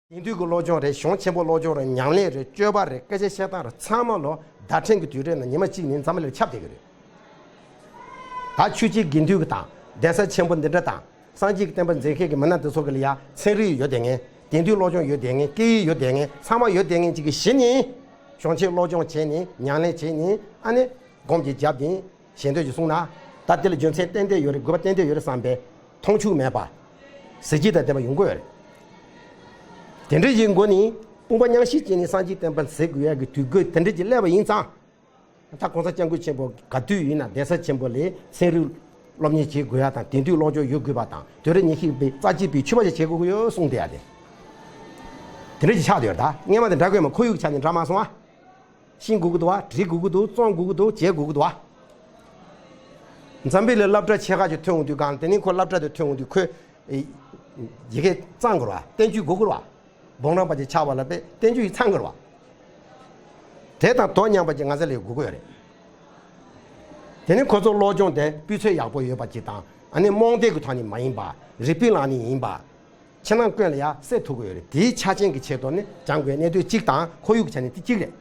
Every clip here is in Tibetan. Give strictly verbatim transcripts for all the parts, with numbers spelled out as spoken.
དེང་དུས་ཀྱི་སློབ་སྦྱོང་རེད། གཞུང་ཆེན་པོ་སློབ་སྦྱོང་རེད། ཉམས་ལེན་རེད། སྤྱོད་པ་རེད། སྐད་ཆ་བཤད་སྟངས་རེད། ཚང་མ་ལོ་ཟླ་ཕྲན་གྱི་དུས་རེ་ན་ཉི་མ་གཅིག་ནས་འཛམ་གླིང་ཁྱབ་བསྡད་ཀྱི་རེད། ད་ཆོས་ཀྱི་དགེ་འདུན་གྱི་དང་གདན་ས་ཆེན་པོ་འདི་འདྲ་དང་། སངས་རྒྱས་ཀྱི་བསྟན་པ་འཛིན་མཁན་གྱི་མི་སྣ་འདི་ཚོ་གི་ལ་ཡ་ཚན་རིག་ཡོད་བསྡད་མཁན། དེང་དུས་སློབ་སྦྱོང་ཡོད་བསྡད་མཁན། སྐད་ཡིག་ཡོད་བསྡད་མཁན། ཚང་མ་ཡོད་བསྡད་མཁན་ཅིག་གི་གཞི་ནས་གཞུང་ཆེན་སློབ་སྦྱོང་བྱས་ནས། ཉམས་ལེན་བྱས་ནས། ཨ་ནི་སྒོམ་གྱི་རྒྱབ་ནས་ཞལ་འདོན་གྱི་གསུངས་ན། ད་དེ་ལ་རྒྱུ་མཚན་ཏན་ཏན་ཡོད་རེད། དགོས་པ་ཏན་ཏན་ཡོད་རེད་བསམ་པའི་མཐོང་ཆུང་མེད་པ། གཟི་བརྗིད་དང་ལྡན་པ་ཡོང་དགོས་ཡོད་རེད། དེ་འདྲ་ཡིན་དགོས་ནི། དཔུང་པ་མཉམ་གཤིབ་བྱས་ནས་སངས་རྒྱས་བསྟན་པ་འཛིན་དགོས་ཡ་གི་དུས་འགོ་དེ་འདྲ་ཅིག་སླེབས་པ་ཡིན་ཙང་། ད་གོང་ས་སྐྱབས་མགོན་ཆེན་པོ་ག་དུས་ཡིན་ན་གདན་ས་ཆེན་པོ་ལ་ཚན་རིག་སློབ་གཉེར་བྱེད་དགོས་ཡ་དང་། དེང་དུས་སློབ་སྦྱོང་ཡོད་དགོས་པ་དང་། དུས་རབས་ཉི་ཤུ་པའི་རྩ་གཅིག་པའི་ཆོས་པ་ཞིག་བྱེད་དགོས་ཀྱི་ཡོད་གསུངས་བསྡད་ཡ་དེ། དེ་འདྲ་ཅིག་ཆགས་བསྡད་ཡོད་རེད། ད་སྔས་མ་དང་འདྲ་དགོས་མ། ཁོར་ཡུག་ཆ་ནས་འདྲ་མ་སོང་ཨ། ཤེས་དགོས་ཀྱི་འདུག་བ། འབྲི་དགོས་ཀྱི་འདུག་རྩོམ་དགོས་ཀྱི་འདུག་བྱེད་དགོས་ཀྱི་འདུག་བ། འཛམ་བུ་གླིང་སློབ་གྲྭ་ཆེ་ཁག་ཅིག་ཐོན་འོང་དུས་སྒང་ལ། དེ་ནས་ཁོ་སློབ་གྲྭ་དུ་ཐོན་འོང་དུས་ཁོས་ཡི་གེ་བརྩམས་དགོས་རེད་བ། བསྟན་བཅོས་དགོས་ཀྱི་རེད་བ། སྦོམ་རམས་པ་ཅིག་ཆགས་པ་ལ་དཔེ་བསྟན་བཅོས་ཡི་བརྩམས་དགོས་རེད་བ། དེ་དང་དོ་མཉམ་པ་ཅིག་ང་ཚོ་ལ་དགོས་ཀྱི་ཡོད་རེད། དེ་ནས་ཁོ་ཚོ་སློབ་སྦྱོང་དེ་སྤུས་ཚད་ཡག་པོ་ཡོད་པ་ཅིག་དང་། ཨ་ནི་རྨོངས་དད་ཀྱི་ཐོག་ནས་མ་ཡིན་པ། རིག་པའི་ལམ་ནས་ཡིན་པ། ཕྱི་ནང་ཀུན་ལ་ཡ་གསལ་ཐུབ་ཀྱི་ཡོད་རེད། དེའི་ཆ་རྐྱེན་གྱི་ཆེད་དུ་ནི་སྦྱང་དགོས་གནད་དོན་གཅིག་དང་། ཁོར་ཡུག་གི་ཆ་ནས་དེ་གཅིག་རེད།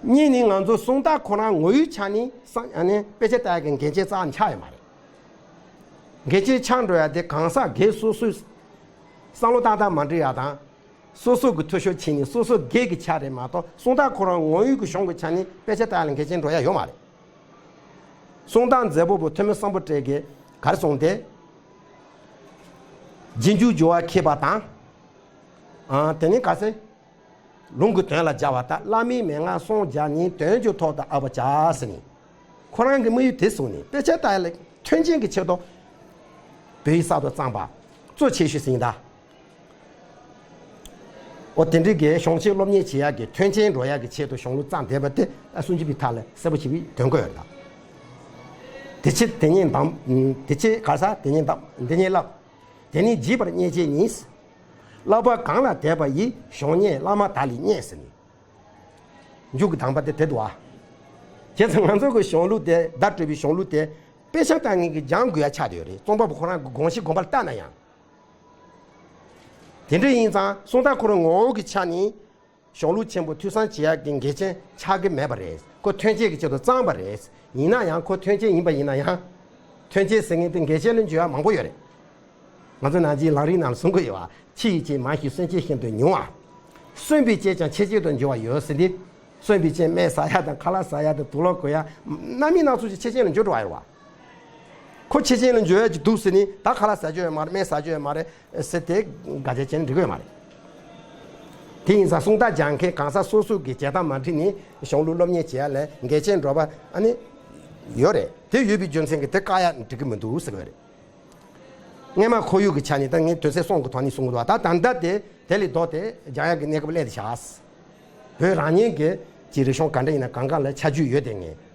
གཉིས་ནི་ང་ཚོ་སུམ་རྟགས་ཁོ་རང་ངོ་བོའི་ཆ་ནས་སང་ཨ་ནི་དཔེ་ཆ་ལྟ་ཡག་གི་འགལ་རྐྱེན་རྩ་ནས་ཆགས་ཡོད་མ་རེད། འགལ་རྐྱེན་ཆགས་འགྲོ་ཡ་དེ་གང་ཟག་སྒེར་སོ་སོའི་བསམ་བློ་ཏག་ཏག་མ་འགྲིག་ཡ་དང་། སོ་སོ་གི་འཐུས་ཤོར་ཕྱིན་ནས་སོ་སོ་སྒེར་གྱི་ཆ་རེད་མ་གཏོགས། སུམ་རྟགས་ཁོ་རང་ངོ་བོའི་གི་གཞུང་གི་ཆ་ནས་དཔེ་ཆ་ལྟ་ཡག་ལ་འགལ་རྐྱེན་འགྲོ་ཡ་ཡོད་མ་རེད། སུམ་རྟགས་མཛད་པ་པོ་ཐོན་མི་སམ་བྷོ་ཊ་གིས་ག་རེ་གསུངས་ཏེ། རྗེས་འཇུག་སྦྱོར་བ་མཁས་པ་དང་། ཨ། དེ་ནས་ག་ཚད། ལུང་གི་དོན་ལ་སྦྱར་བ་ལྟར། བླ་མའི་མན་ངག་སངས་རྒྱས་ནས། དོན་གྱི་ཐོག་ཏུ་དབབ་པར་བྱ་ཟེར་ནས། ཁོ་རང་གི་དམིགས་ཡུལ་དེ་བཟུང་ནས་དཔེ་ཆ་ལྟ་ཡག་ལ་མཐུན་རྐྱེན་གྱི་ཆེད་དུ་བོད་ཡིག་གསར་དུ་བརྩམས་པ་གཙོ་ཆེ་ཤོས་ཟིན་ད། འོ། དེ་འདྲའི་གི་གཞུང་ཆེན་སློབ་གཉེར་བྱེད་ཡག་གི་མཐུན་རྐྱེན་འགྲོ་ཡག་གི་ཆེད་དུ་གཞུང་ལུགས་བརྩམས་བསྡད་པ་དེ་ཨ་སུམ་ཅུ་པའི་མཐའ་ལ་གསལ་པོ་ཞིག་འདོན་དགོས་ཡོད་ད། དེ་ཕྱིར་དེ་ཉིད་དམ། དེ་ཕྱིར་ག་ས། དེ་ཉིད་དམ། འདི་ཉིད་བསླབ། དེ་ནི་བགྱིས་པར་བསྙེན་བྱས་ཉིད། བསླབ་པ་གང་ལ་དད་པ་ཡིས། གཞུང་གཉེར་བླ་མ་དག་ལས་རྙེད་ཟེར་ནས། མཇུག་གི་དང་པོ་དེ་དེ་འདུག་ཨ། བྱས་ཙང་ང་ཚོ་གི་གཞུང་ལུགས་དེ། བརྡ་སྤྲོད་པའི་གཞུང་ལུགས་དེ་དཔེ་ཆ་ལྟ་མཁན་གྱིས་སྦྱང་དགོས་ཡ་ཆགས་བསྡད་ཡོད་རེད། རྩོམ་པ་པོ་ཁོ་རང་གི་དགོངས་གཞི་དགོངས་པ་ལ་བལྟས་ན་ཡང་། དེ་འདྲ་ཡིན་ཙང་སུམ་རྟགས་ཁོ་རང་ངོ་བོ་གི་ཆ་ནས་གཞུང་ལུགས་ཆེན་པོ་ཐོས་བསམ་བྱེད་ཡག་གི་འགལ་རྐྱེན་ཆགས་ཀྱི་མེད་པ་རེད། ཁོ་མཐུན་རྐྱེན་གྱི་ཆེད་དུ་བརྩམས་པ་རེད། ཡིན་ན་ཡང་ཁོ་མཐུན་རྐྱེན་ཡིན་པ་ཡིན་ན་ཡང་། མཐུན་རྐྱེན་ཟེར་མཁན་དེ་འགལ་རྐྱེན་ལ་འགྱུར་བ་མང་པོ་ཡོད་རེད། ང་ཚོ་ནང་ཆོས་ལམ་རིམ་ནང་ལ་གསུང་གི་ཡོད་པ། ཕྱི་ཡི་རྐྱེན་མང་ཞིང་སེམས་ཅན་ཤིན་ཏུ་ཉུང་བ། གསོན་པའི་རྐྱེན་ཀྱང་ཆེ་ཆེད་དུ་འགྱུར་བ་ཡོད་ཟེར་ཏེ། གསོན་པའི་རྐྱེན་སྨན་ཟ་ཡ་དང་། ཁ་ལག་ཟ་ཡ་དང་། དུག་ལོག་གོན་ཡ། སྣ་མིན་སྣ་ཚོགས་ཀྱི་ཆེ་ཆེན་ལ་འགྱུར་འགྲོ་བ་ཡོད་པ། ཁོ་ཆེ་ཆེན་ལ་འགྱུར་ཡ་ཅིག་འདུག་ཟེར་ནས། ད་ཁ་ལག་ཟ་རྒྱུ་ཡོད་མ་རེད། སྨན་ཟ་རྒྱུ་ཡོད་མ་རེད་ཟེར་ཏེ་ག་རེ་བྱས་ནས་འགྲིག་གི་ཡོད་མ་རེད། དེ་ཡིན་ཙང་སུམ་རྟགས་སྦྱང་མཁན་གང་ཟག་སོ་སོ་གི་བྱེད་སྟངས་མ་འགྲིག་ནས་གཞུང་ལུགས་སློབ་གཉེར་བྱེད་ཡ་ལ་འགལ་རྐྱེན་འགྲོ་བ་ཨ་ནི་ཡོད་རེད། དེ་ཡོད་པའི་རྒྱུ་མཚན་གྱིས་དེ་བཀག་ཡ་འགྲིག་གི་མི་འདུག་ཟེར་གི་ཡོད་རེད། སྔས་མ་ཁོར་ཡུག་གི་ཆ་ནས་ད་ངས་དོན་ཚན་གསུམ་གྱི་ཐོག་ནས་གསུང་གི་འདུག་བ། ད་ད་ལྟ་དེ་དེ་ལས་ལྡོག་སྟེ་སྦྱང་ཡག་གི་གནས་སྐབས་སླེབས་བཞག་བོད་རང་ཉིད་ཀྱི་ཀྱི་རིག་གཞུང་ག་འདྲ་ཡིན་ན་གང་ག་ལ་ཁྱད་ཆོས་ཡོད་དེ། ངས་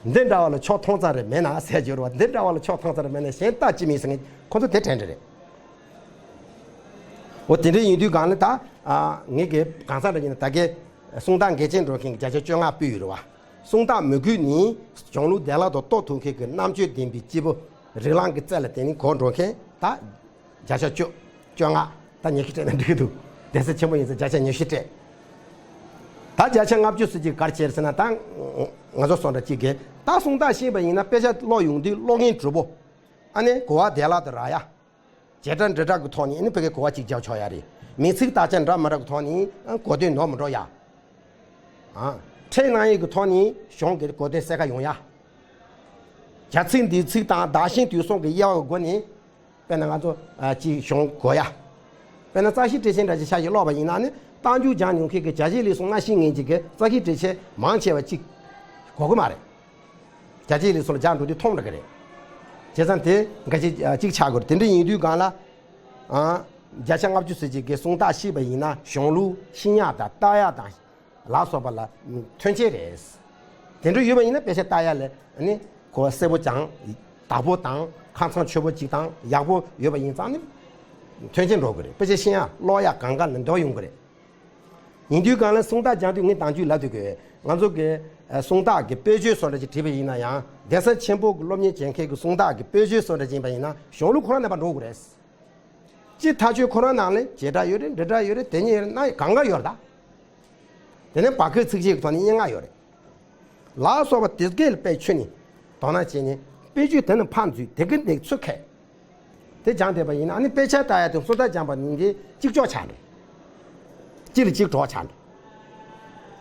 འདི་འདྲ་བ་ལ་ཕྱོགས་མཐོང་ཙམ་རེ་མེད་ན་ཟེར་རྒྱུ་རེད་བ། འདི་འདྲ་བ་ལ་ཕྱོགས་མཐོང་ཙམ་རེ་མེད་ན་གཞན་ལྟ་ཅི་མིན་ཟེར་མཁན་ཁོ་ཚོ་དེ་དྲན་འདྲ་རེད། འོ། དེ་འདྲ་ཡིན་དུས་སྒང་ལ་ད། ཨ། ངེད་ཀྱི་གང་ཟག་འདྲ་ཡིན་ན་ད་གའི་སུམ་རྟགས་འགལ་རྐྱེན་འགྲོ་མཁན་གྱི་བརྒྱ་ཆ་བཅོ་ལྔ་སྤུས་ཡོད་རེད་བ། སུམ་རྟགས་མི་དགོས་ནི་གཞུང་ལུགས་བདེ་བླག་ཏུ་རྟོགས་ཐུབ་མཁན་གྱི་རྣམ་དཔྱོད་ལྡན་པའི་སྐྱེས་བུ་རིགས་ལམ་གྱི་རྩལ་ལ་བརྟེན་ནས་གོ་འགྲོ་མཁན་ད་བརྒྱ་ཆ་བཅུ། བཅོ་ལྔ། ད་ཉི་ཤུ་སྤྲད་ན་འགྲིག་གི་འདུག་གདན་ས་ཆེན་པོ་ཡིན་ཙང་བརྒྱ་ཆ་ཉི་ཤུ་སྤྲད། ད་བརྒྱ་ཆ་ལྔ་བཅུ་ཟེར་གྱི་ག་རེ་བྱས་ཟེར་ན། ད་ང་ཚོ་སོང་འདྲ་གཅིག་གིས་ད་སུམ་རྟགས་ཤེས་པ་ཡིན་ན་དཔེ་ཆ་ཀློག་ཡོང་དུས་ཀློག་མཁན་གྲུབ་པོ། ཨ་ནི་གོ་བ་བདེ་བླག་ཏུ་རག་ཡ། བྱེད་སྒྲ་འབྲེལ་སྒྲ་གི་ཐོག་ནས་ཨ་ནི་ཕ་གིའི་གོ་བ་གཅིག་རྒྱབ་ཆོག་ཡ་རེད། མིང་ཚིག་དག་ཆ་འདྲ་མི་འདྲ་གི་ཐོག་ནས་ཨ་གོ་དོན་ནོར་མི་འགྲོ་ཡ། ཨ། ཕྲད་སྣང་ཡས་ཀྱི་ཐོག་ནས་གཞུང་གི་གོ་དོན་གསལ་ཁ་ཡོང་ཡ། བྱ་ཚིག་འདས་ཚིག་དང་བདག་གཞན་དུས་གསུམ་གྱི་དབྱེ་བ་གི་སྒོ་ནས། དཔེར་ན་ང་ཚོ་ཨ་ཅིག་གཞུང་གོ་ཡ། དཔེར་ན་རྩ་ཤེ་བྲེ་ཆེན་འདྲ་ཅིག་ཆ་ཞིག་ཀློག་པ་ཡིན་ན་ནི། རྟགས་འཇུག་སྦྱང་མྱོང་མཁན་གྱི་བྱ་བྱེད་ལས་གསུམ་སྔ་ཕྱི་ངེས་ཀྱི་གི་རྩ་ཤེ་བྲེ་ཆེན་མང་ཆེ་བ་ཅིག་གོ་གི་མ་རེད། བྱ་བྱེད་ལས་གསུམ་ལ་སྦྱང་འགྲོ་དུས་མཐོང་འགྲོ་གི་རེད། བྱས་ཙང་དེ་འགའ་ཞིག་ཨ་ཅིག་ཆགས་དགོས་རེད། དེ་འདྲ་ཡིན་དུས་སྒང་ལ། ཨ། བརྒྱ་ཆ་ལྔ་བཅུ་ཟེར་གྱི་གི་སུམ་རྟགས་ཤེས་པ་ཡིན་ན་གཞུང་ལུགས་ཤེས་ཡག་དང་ལྟ་ཡག་དང་ལ་སོགས་པ་ལ་མཐུན་རྐྱེན་རེད། དེ་འདྲ་ཡོད་པ་ཡིན་ན་དཔེ་ཆ་ལྟ་ཡག་ལ་ནི་གོ་བ་གསལ་པོ་དང་དག་པོ་དང་ཁ་ཚང་ཆོད་པོ་ཅིག་དང་ཡག་པོ་ཡོད་པ་ཡིན་ཙང་ནི་མཐུན་རྐྱེན་འགྲོ་གི་རེད། དཔེ་ཆ་ཤེས་ཡག་ཀློག་ཡག་གང་ག་ལ་འདོད་ཡོང་གི་རེད། ཡིན་དུས་སྒང་ལ་སུམ་རྟགས་སྦྱང་དུས་ངས་དང་བཅུད་ལབ་དུས་གི་ང་ཚོ་གི་ཨ་སུམ་རྟགས་ཀྱི་དཔེ་བརྗོད་སོགས་འདྲ་ཅིག་བྲིས་པ་ཡིན་ན་ཡང་། གདན་ས་ཆེན་པོ་གི་སློབ་གཉེར་བྱེད་མཁན་གྱི་སུམ་རྟགས་ཀྱི་དཔེ་བརྗོད་སོགས་འདྲ་ཅིག་ཡིན་པ་ཡིན་ན་གཞུང་ལུགས་ཁོ་རང་རྣམ་པ་འགྲོ་དགོས་རེད། སྤྱིར་མཐའ་དཔྱོད་ཁོ་རང་ནང་ལ་བྱེ་བྲག་ཡོད་རེད། འབྲེལ་སྒྲ་ཡོད་རེད། དེ་ཉིད་ཡོད་རེད། སྣ་གང་ག་ཡོད་རེད་ད། དེ་ནས་བར་སྐད་ཚིག་གཞི་གི་ཐོག་ནས་སྙན་ངག་ཡོད་རེད། ལ་སོགས་པ་དེ་སྐད་ལ་དཔེ་ཆོས་ནི། དོ་སྣང་བྱས་ནས་དཔེ་བརྗོད་དེ་ནི་ཕར་འཛུལ། དེ་གི་འདེགས་ཚུལ་མཁས། དེ་སྦྱངས་བསྡད་པ་ཡིན་ན་ཨ་ནི་དཔེ་ཆ་ལྟ་ཡ་དང་སུམ་རྟགས་སྦྱངས་པ་ནི་འདི་གཅིག་ལྕོགས་ཆགས་འགྲོ། གཅིག་ལ་གཅིག་གྲོགས་ཆགས་འགྲོ།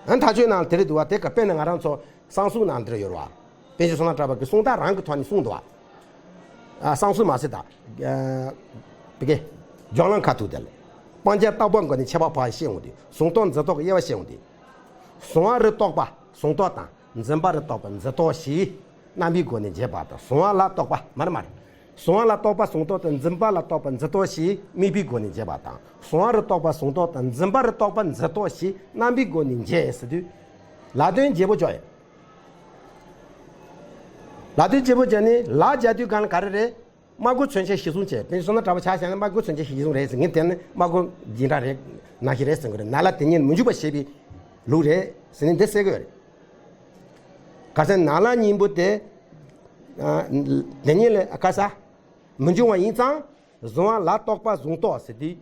ཨ་ནི་མཐའ་དཔྱོད་ནང་དེ་རེད་འདུག་བ། དེ་ག་དཔེར་ན་ང་རང་ཚོ་གསང་གསུམ་ནང་འདིར་ཡོད་རེད་བ། པཎ་ཆེན་བསོད་ནམས་གྲགས་པ་གི་གསུང་རྟགས་རང་གི་ཐོག་ནས་གསུངས་འདུག་བ། ཨ་གསང་གསུམ་མ་ཟད་ད། ཨ་བི་ཀེ། སྦྱོར་ལམ་ཁ་ཐུག་དེ་ལ། སྤང་བྱ་རྟོག་པའི་སྒོ་ནས་ཁྱད་པར་ཕར་བཤད་འོང་དུས་གཟུང་རྟོག་འཛིན་རྟོག་གི་དབྱེ་བ་བཤད་འོང་དུས། གཟུང་བ་རུ་གཏོགས་པ་གཟུང་རྟོག་དང་འཛིན་པ་རུ་གཏོགས་པ་འཛིན་རྟོག་ཞེས་རྣམ་པའི་སྒོ་ནས་འབྱེད་པ་དང་། གཟུང་བ་ལ་གཏོགས་པ་མར་མར། གཟུང་བ་ལ་གཏོགས་པ་གཟུང་རྟོག་དང་། འཛིན་པ་ལ་གཏོགས་པ་འཛིན་རྟོག་ཞེས་དམིགས་པའི་སྒོ་ནས་འབྱེད་པ་དང་། གཟུང་བ་རུ་གཏོགས་པ་གཟུང་རྟོག་དང་། འཛིན་པ་རུ་གཏོགས་པ་འཛིན་རྟོག་ཞེས་རྣམ་པའི་སྒོ་ནས་འབྱེད་ཟེར་དུས། ལ་དོན་བརྗེ་པོ་ཅོག་ཡིན། ལ་དོན་བརྗེ་པོ་བརྗེ་ནི་ལ་རྒྱག་དུས་གང་ལ་ག་རེ་རེད། སྨྲ་སྒོ་མཚོན་བྱ་གཞི་བཟུང་བྱས། དཔེར་ན་བསོད་ནམས་གྲགས་པ་ཆ་བཞག་ན་སྨྲ་སྒོ་མཚོན་བྱ་གཞི་བཟུང་རེད་ཟེར། ངས་དེ་ནི་སྨྲ་སྒོ་འདི་འདྲ་རེད། ནང་བཞིན་རེད་ཟེར་གི་རེད། ན་ལ་དེ་ཉིད་མི་འཇུག་པ་ཞེས་པའི་ལུགས་རེད་ཟེར་ནས་འདི་གསལ་གི་ཡོད་རེད། ག་ཟེར་ན་ལ་གཉིས་པོ་དེ། ཨ་དེ་ཉིད་ལ་ག་ས། མི་འབྱུང་བ་ཡིན་ཙང་། གཟུང་བ་ལ་གཏོགས་པ་གཟུང་རྟོག་ཟེར་དུས།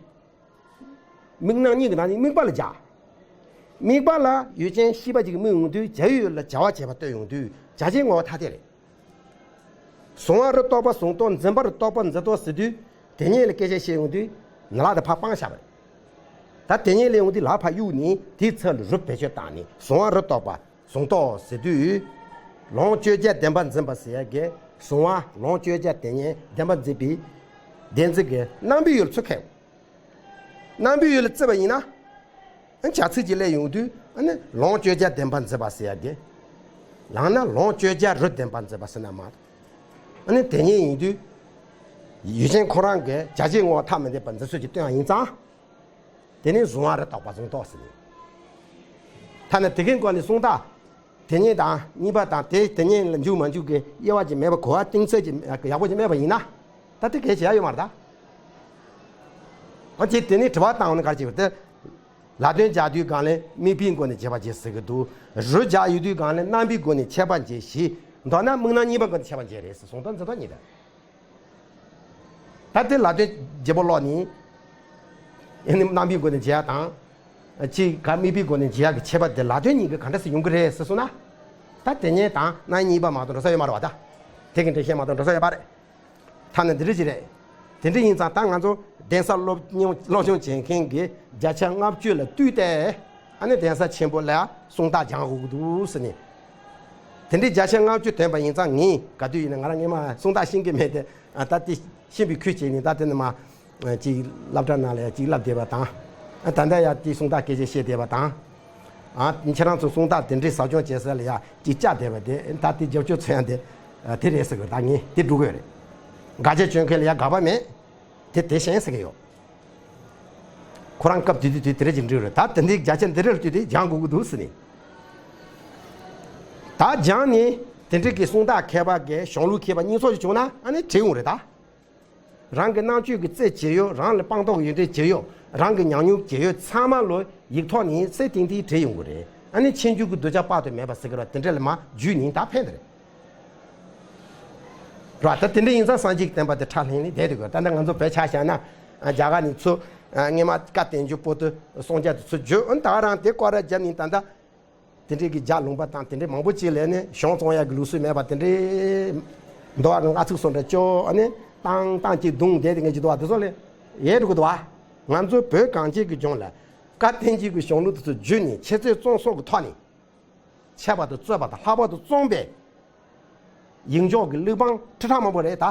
དམིགས་རྣམ་གཉིས་ཀྱི་ནང་ནས་དམིགས་པ་ལ་སྦྱར། དམིགས་པ་ལ་ཡུལ་ཅན་ཤེས་པ་ཅིག་གིས་དམིགས་ཡོང་དུས་བྱ་ཡུལ་ལ་བྱ་བ་བྱེད་པ་ལྟོས་ཡོང་དུས་བྱ་བྱེད་ངོ་བོ་ཐ་དད་རེད། གཟུང་བ་རུ་གཏོགས་པ་གཟུང་རྟོག་འཛིན་པ་རུ་གཏོགས་པ་འཛིན་རྟོག་ཟེར་དུས་དེ་ཉིད་ལ་སྐད་ཆ་བཤད་ཡོང་དུས་ན་ལ་དེ་ཕར་སྤངས་བཞག་པ་རེད། ད་དེ་ཉིད་ལ་ཡོང་དུས་ལ་ཕར་གཡུག་ནས་དེའི་ཚུལ་ལ་རུ་བེད་སྤྱོད་བཏང་ནས་གཟུང་བ་རུ་གཏོགས་པ། གཟུང་རྟོག་ཟེར་དུས། ལོངས་སྤྱོད་བྱ་བདེན་པར་འཛིན་པ་ཟེར་ཡ་གི་གཟུང་བ་ལོངས་སྤྱོད་བྱ་དེ་ཉིད་བདེན་པར་འཛིན་པའི་བདེན་འཛིན་གྱི་རྣམ་པའི་ཡུལ་ཚུལ་མཁས། རྣམ་པའི་ཡུལ་ལ་བརྩི་བ་ཡིན་ན། ཨ་བྱ་ཚིག་ཅིག་སླེབས་ཡོང་དུས་ཨ་ནི་ལོངས་སྤྱོད་བྱ་བདེན་པར་འཛིན་པ་ཟེར་ཡ་གི། ལངས་ན་ལོངས་སྤྱོད་བྱ་རུ་བདེན་པར་འཛིན་པ་ཟེར་ན་མ། ཨ་ནི་དེ་ཉིད་ཡིན་དུས། ཡུལ་ཅན་ཁོ་རང་གི་བྱ་བྱེད་ངོ་བོ་ཐ་མི་དད་པར་འཛིན་ཚུལ་གྱི་སྟོན་པ་ཡིན་ཙང་། དེ་ནི་གཟུང་བ་རུ་གཏོགས་པ་གཟུང་རྟོག་ཟེར་ནས། ཐ་ན་དེ་གའི་སྒོ་ནས་གསུང་དག་དེ་ཉིད་དང་གཉིས་པ་དང་དེ་དེ་ཉིད་ལ་འཇུག་མ་འཇུག་གི་དབྱེ་བ་ཅིག་མེད་པ། གོ་བ་གཏིང་ཚད་ཅིག་ཡག་པོ་ཅིག་མེད་པ་ཡིན་ན། ད་དེ་གལ་ཆེ་ཡ་ཡོད་མ་རེད་ད། ཨ་ཅེ་དེ་ནས་དྲི་བ་བཏང་བ་ནི་ག་རེ་བྱེད་པ་དེ། ལ་དོན་སྦྱར་དུས་སྒང་ལས་དམིགས་པའི་སྒོ་ནས་འབྱེད་པ་འབྱེད་ཟེར་གི་འདུག་རུ་སྦྱར་ཡོད་དུས་སྒང་ལས་རྣམ་པའི་སྒོ་ནས་ཁྱད་པར་འབྱེད་ཞེས། མདོར་ན་དམིགས་རྣམ་གཉིས་པའི་སྒོ་ནས་ཁྱད་པར་འབྱེད་རེད་ཟེར། གཟུང་རྟོག་འཛིན་རྟོག་གཉིས་རེད། ད་དེ་ལ་དོན་བརྗེ་པོ་ཀློག་ནི། ཨེ་ནི་རྣམ་པའི་སྒོ་ནས་འབྱེད་ཡ་དང་། ཅིག་ག་དམིགས་པའི་སྒོ་ནས་འབྱེད་ཡ་གི་ཁྱད་པར་དེ་ལ་དོན་གཉིས་ཀྱི་ག་འདྲ་སེ་ཡོང་གི་རེད་ཟེར་སོང་ན། ད་དེ་ཉིད་དང་རྣམ་གཉིས་པ་མ་གཏོགས་འགྲོ་ས་ཡོད་མ་རེད་བ་ད། དེ་གི་འགྲེལ་བཤད་མ་གཏོགས་འགྲོ་ས་ཡོད་པ་རེད། ཐ་ན་འདི་འདྲ་ཅིག་རེད། དེ་འདྲ་ཡིན་ཙང་ད་ང་ཚོ་གདན་ས་སློབ་སློབ་སྦྱོང་བྱེད་མཁན་གྱི་བརྒྱ་ཆ་ལྔ་བཅུ་ལ་བཏུས་ཏེ། ཨ་ནི་གདན་ས་ཆེན་པོ་ལ་གསུང་རྟགས་སྦྱང་དགོས་ཀྱི་འདུག་ཟེར་ནས། དེ་འདྲའི་བརྒྱ་ཆ་ལྔ་བཅུ་ཐོན་པ་ཡིན་ཙང་ངས་ག་དུས་ཡིན་ན་ང་རང་སྔས་མ་གསུང་རྟགས་ཤེས་ཀྱི་མེད་དེ། ད་དེ་ཤེས་པའི་ཁུལ་བྱས་ནས་ད་དེ་ནི་མ། ཅིག་སློབ་གྲྭ་ནང་ལ་ཡ་ཅིག་བསླབ་བསྡད་པ་དང་། ད་ལྟ་ཡ་དེ་གསུང་རྟགས་སྐད་ཆ་བཤད་བསྡད་པ་དང་། ཨ་ཁྱེད་རང་ཚོ་གསུང་རྟགས་དེ་འདྲའི་ཟབ་སྦྱོང་བྱེད་ས་ལ་ཡ་ཅིག་བཅར་བསྡད་པ་དེ་ད་དེ་རྒྱབ་སྐྱོར་འཚོལ་ཡ་དེ་དེ་རེད་ཟེར་གི། ད་ངས་དེ་སྒྲུབ་གི་ཡོད་རེད། དགག་བྱ་སྤྱོད་མཁན་ལ་ཡ་དགག་པ་མེད། དེ་དེ་བཞིན་ཟེར་གི་ཡོད། ཁོ་རང་སྐབས་དེ་དུས་དེ་དེ་རེད་ཅིག་འགྲིག་རེད། ད་དེ་འདྲའི་བརྒྱ་ཆ་འདི་རེད་དུས་དེ་སྦྱང་དགོས་ཀྱི་འདུག་ཟེར་ནས། ད་སྦྱངས་ནས་དེ་འདྲའི་གི་གསུང་རྟགས་མཁས་པ་གི་གཞུང་ལུགས་མཁས་པ་གཉིས་ཚོགས་ཅིག་བྱུང་ན་ཨ་ནི་འགྲིག་ཡོང་རེད་ད། རང་གི་རྣམ་དཔྱོད་ཀྱི་རྩལ་ཇེ་ཡོད། རང་ལ་སྤངས་རྟོགས་ཀྱི་ཡོན་ཏན་ཇེ་ཡོད། རང་གི་ཉམས་མྱོང་ཇེ་ཡོད་ཚང་མ་ལོ་ཡིག་ཐོག་ནས་གསལ་ཏིང་ཏིང་བྲིས་ཡོང་གི་རེད། ཨ་ནི་ཕྱིན་འགྱུར་གྱི་གདུལ་བྱ་དཔག་ཏུ་མེད་པ་ཟེར་གི་རེད་བ། དེ་འདྲ་ལ་མར་བརྒྱུད་ནས་ད་ཕན་དེ་རེད། རེད་བ། ད་དེ་འདྲ་ཡིན་ཙང་སངས་རྒྱས་ཀྱི་བསྟན་པ་དེ་ཁྲ་ལྷིང་ལྷིང་བསྡད་འདུག་གི། ད་ལྟ་ང་ཚོ་བོད་ཆ་བཞག་ན་རྒྱ་གར་ནས་ཚུར་སྔས་མ་བཀའ་བསྟན་འགྱུར་པོ་ཏི་སངས་རྒྱས་དེ་ཚུར་བརྒྱུད། ཨ་ནི་ད་རང་དེ་སྐོར་ར་བརྒྱབ་ནས་ད་ལྟ། དེ་འདྲའི་གི་རྒྱ་ལུང་པ་དང་དེ་འདྲའི་མང་པོ་ཅིག་ལས་ནི་གཞུང་བཙོང་ཡག་གི་ལུགས་སྲོལ་མེད་པ་དེ་འདྲའི། འདོ་བ་གི་ང་ཚིག་སོང་འདྲ་ཅོ་ཨ་ནི་ཏང་ཏང་ཅིག་རྡུང་བསྡད་དེ་ངས་ཀྱི་འདོ་བ་དེ་ཚོ་ལས་ཡལ་འགྲོ་གི་འདུག་བ། ང་ཚོ་བོད་གངས་ཅན་གྱི་ལྗོངས་ལ་བཀའ་བསྟན་འགྱུར་གྱི་གཞུང་ལུགས་དེ་ཚོ་བརྒྱུད་ནས་འཆད་རྩོད་རྩོམ་གསུམ་གྱི་ཐོག་ནས། འཆད་པ་དང་རྩོད་པ་དང་ལྷག་པར་དུ་རྩོམ་པའི། ཡིག་འཇོག་གི་གླེགས་བམ་ཁྲི་ཕྲག་མང་པོ་རེད་ད།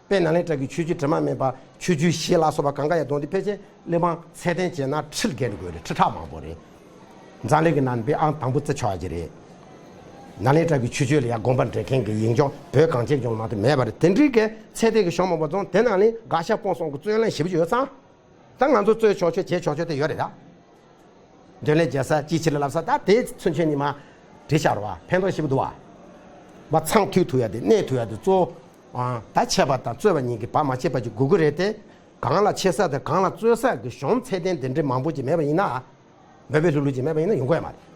དཔེ་ནཱ་ལེནྡྲ་གི་ཆོས་བརྒྱུད་དྲི་མ་མེད་པ་ཆོས་བརྒྱུད་བཞི་ལ་སོགས་པ་གང་ག་ཡང་བསྡོམས་ཏེ་ཕལ་ཆེར་གླེགས་བམ་ཚད་ལྡན་བྱས་ན་ཁྲི་བརྒལ་འགྲོ་གི་ཡོད་རེད། ཁྲི་ཕྲག་མང་པོ་རེད། འཛམ་གླིང་གི་ནང་པའི་ཨང་དང་པོ་བརྩི་ཆོག་ཡ་ཅིག་རེད། ནཱ་ལེནྡྲ་གི་ཆོས་བརྒྱུད་ལ་ཡ་དགོངས་པ་འགྲེལ་མཁན་གྱི་ཡིག་འཇོག་བོད་གངས་ཅན་ལྗོངས་མ་གཏོགས་མེད་པ་རེད། དེ་འདྲའི་གི་ཚད་ལྡན་གྱི་གཞུང་མང་པོ་བཙོང་། དེ་ནང་ནས་དགག་བཞག་སྤོང་གསུམ་གྱི་རྩོད་ལན་ཞེ་པོ་ཅིག་ཡོད་ཙང་། ད་ང་ཚོ་རྩོད་ཆོག་ཆོག་བྱེད་ཆོག་ཆོག་དེ་ཡོད་རེད་ད། འདོན་ལན་རྒྱག་ས་ཅིའི་ཕྱིར་ལབ་ས་ད་དེ་ཚུན་ཆད་ནས་མར་བྲིས་བཞག་རོགས། ཕན་ཐོགས་ཞེ་པོ་འདུག་བ། མར་མཚམས་མཐུད་ཐུབ་ཡ་དེ་གནས་ཐུབ་ཡ་དེ་གཙོ་བོ། ཨ་ད་འཆད་པ་དང་རྩོད་པ་གཉིས་ཀྱི་བར་མ་ཆད་པ་ཅིག་དགོས་ཀྱི་རེད་དེ། གང་ལ་འཆད་ས་དང་གང་ལ་རྩོད་ས་གི་གཞུང་ཚད་ལྡན་དེ་འདྲའི་མང་པོ་ཅིག་མེད་པ་ཡིན་ན། མོས་པའི་ལྷུག་ལྷུག་ཅིག་མེད་པ་ཡིན་ན་ཡོང་གི་ཡོད་མ་རེད།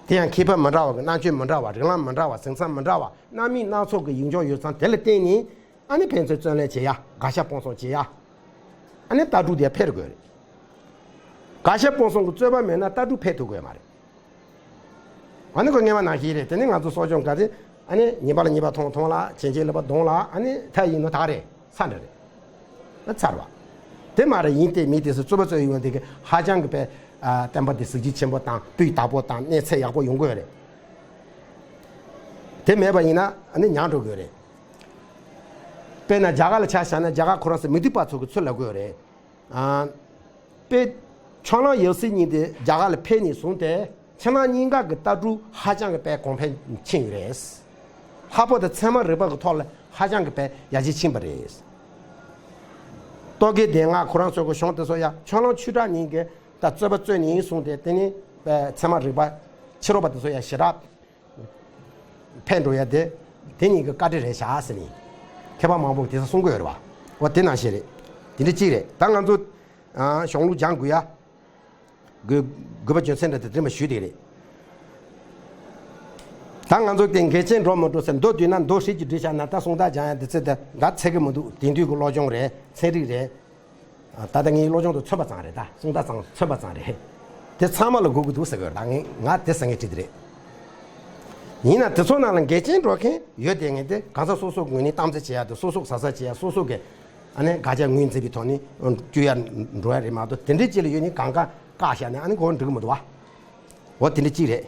དེ་ཡང་མཁས་པ་མི་འདྲ་བ་གི་རྣམ་དཔྱོད་མི་འདྲ་བ། རིགས་ལམ་མི་འདྲ་བ། གཟིགས་མཚམས་མི་འདྲ་བ། རྣམ་དབྱེ་སྣ་ཚོགས་ཀྱི་ཡིག་འཇོག་ཡོད་ཙང་། དེ་ལ་བརྟེན་ནས་ཨ་ནི་ཕན་ཚུན་རྩོད་ལེན་བྱེད་ཡ། དགག་བཞག་སྤོང་གསུམ་བྱེད་ཡ། ཨ་ནི་ལྟ་གྲུབ་དེ་འཕེལ་དགོས་རེད། དགག་བཞག་སྤོང་གསུམ་གྱི་རྩོད་པ་མེད་ན་ལྟ་གྲུབ་འཕེལ་ཐུབ་དགོས་མ་རེད། ཨ་ནི་ཁོ་སྔས་མ་ནང་བཞིན་རེད། དེ་ནི་ང་ཚོ་གསོ་སྐྱོང་ག་ཚེ་ཨ་ནི་ཉིས་པ་ལ་ཉིས་པ་མཐོང་མཐོང་ལ་བྱེད་བྱེད་ལ་པ་གདོང་ལ་ཨ་ནི་ད་ཡིན་ནོ་ད་རེད། ཚར་འདྲ་རེད། ཨ་ཚར་བ། དེ་མ་རེད། ཡིན་ཏེ་མིན་ཏེ་སུ་རྩོད་པ་རྩོད་ཡོང་དེ་གི་ཧ་ཅང་གི་པའི་ཨ་བསྟན་པ་འདི་གཟི་བརྗིད་ཆེན་པོ་དང་སྤུས་དག་པོ་དང་གནས་ཚད་ཡག་པོ་ཡོང་དགོས་རེད། དེ་མེད་པ་ཡིན་ན་ཨ་ནི་ཉམས་འགྲོ་དགོས་རེད། དཔེར་ན་རྒྱ་གར་ལ་ཆ་བཞག་ན་རྒྱ་གར་ཁོ་རང་ཚོ་མི་སྡིག་པ་ཚོ་གི་ཚུལ་ལ་དགོས་རེད། ཨ། དཔེ་ཕྱོགས་གླང་ཡབ་སྲས་གཉིས་དེ་རྒྱ་གར་ལ་ཕེབས་ནས་བཟུང་སྟེ་ཕྱི་ནང་གཉིས་ཀ་གི་ལྟ་གྲུབ་ཧ་ཅང་གི་དཔེ་གོང་འཕེལ་ཕྱིན་ཡོད་རེད། ལྷག་པར་དུ་ཚད་མ་རིག་པ་གི་ཐོག་ལ་ཧ་ཅང་གི་དཔེ་ཡར་རྒྱས་ཕྱིན་པ་རེད། རྟོག་གེ་སྡེ་ལྔ་ཁོ་རང་ཚོ་གི་གཞུང་དེ་ཚོ་ཡང་ཕྱོགས་གླང་ཆོས་གྲགས་གཉིས་ཀྱིས་ད་རྩོད་པ་རྩོད་ནས་བཟུང་སྟེ་དེ་ནི་དཔེ་ཚད་མ་རིག་པ་ཕྱི་རོལ་པ་དེ་ཚོ་ཡང་ཞེ་དྲག་འཕེལ་འགྲོ་ཡ་དེ། དེ་གཉིས་ཀྱི་བཀའ་དྲིན་རེད་ཤག་ཟེར་ནས་མཁས་པ་མང་པོས་དེ་ཚོ་གསུང་གི་ཡོད་རེད་བ། འོ་དེ་ནང་བཞིན་རེད། དེ་འདྲ་གཅིག་རེད། ད་ང་ཚོ་ཨ་གཞུང་ལུགས་སྦྱང་དགོས་ཡ། དགོས་དགོས་པ་རྒྱུ་མཚན་འདྲ་དེ་དེ་མ་ཞུས་དེ་རེད། ད་ང་ཚོ་དེ་འགལ་རྐྱེན་འགྲོ་མི་འགྲོ་ཟེར། མདོ་བསྡུས་ན་མདོ་ཧྲིལ་གྱིས་བསྒྲིལ་བཞག་ན་ད་གསུང་རྟགས་སྦྱང་ཡ་དེ་ཚེ་ད་ད་ཚད་གི་མི་འདུག་དེང་དུས་ཀྱི་སློབ་སྦྱོང་རེད། ཚན་རིག་རེད། ད་ལྟ་ངའི་སློབ་སྦྱོང་དུ་མཚོན་པ་ཙམ་རེད། ད་གསུང་རྟགས་ཙམ་མཚོན་པ་ཙམ་རེད། དེ་ཚང་མ་ལ་དགོས་ཀྱི་འདུག་ཟེར་གི་ཡོད། ད་ངས་ང་དེ་ཟེར་མཁན་དེ་རེད། ཡིན་ན་དེ་ཚོ་ནང་ལ་འགལ་རྐྱེན་འགྲོ་མཁན་ཡོད་དེ། ངས་དེ་གང་ཟག་སོ་སོ་གི་ངོས་ནས་གཏམ་བརྗོད་བྱེད་ཡ་དེ། སོ་སོ་གི་ཟ་ཟ་བྱེད་ཡ། སོ་སོ་གི་ཨ་ནི་དགག་བྱ་ངོས་འཛིན་པའི་ཐོག་ནས་བསྐྱུར་ཡ་འགྲོ་ཡ་རེད་མ་གཏོགས། དེ་འདྲའི་ཅིག་ལ་ཡོད་ནི་གང་ག་བཀག་བཞག་ནས་ཨ་ནི་གོ་འགྲིག་གི་མི་འདུག་བ། འོ་དེ་འདྲ་གཅིག་རེད།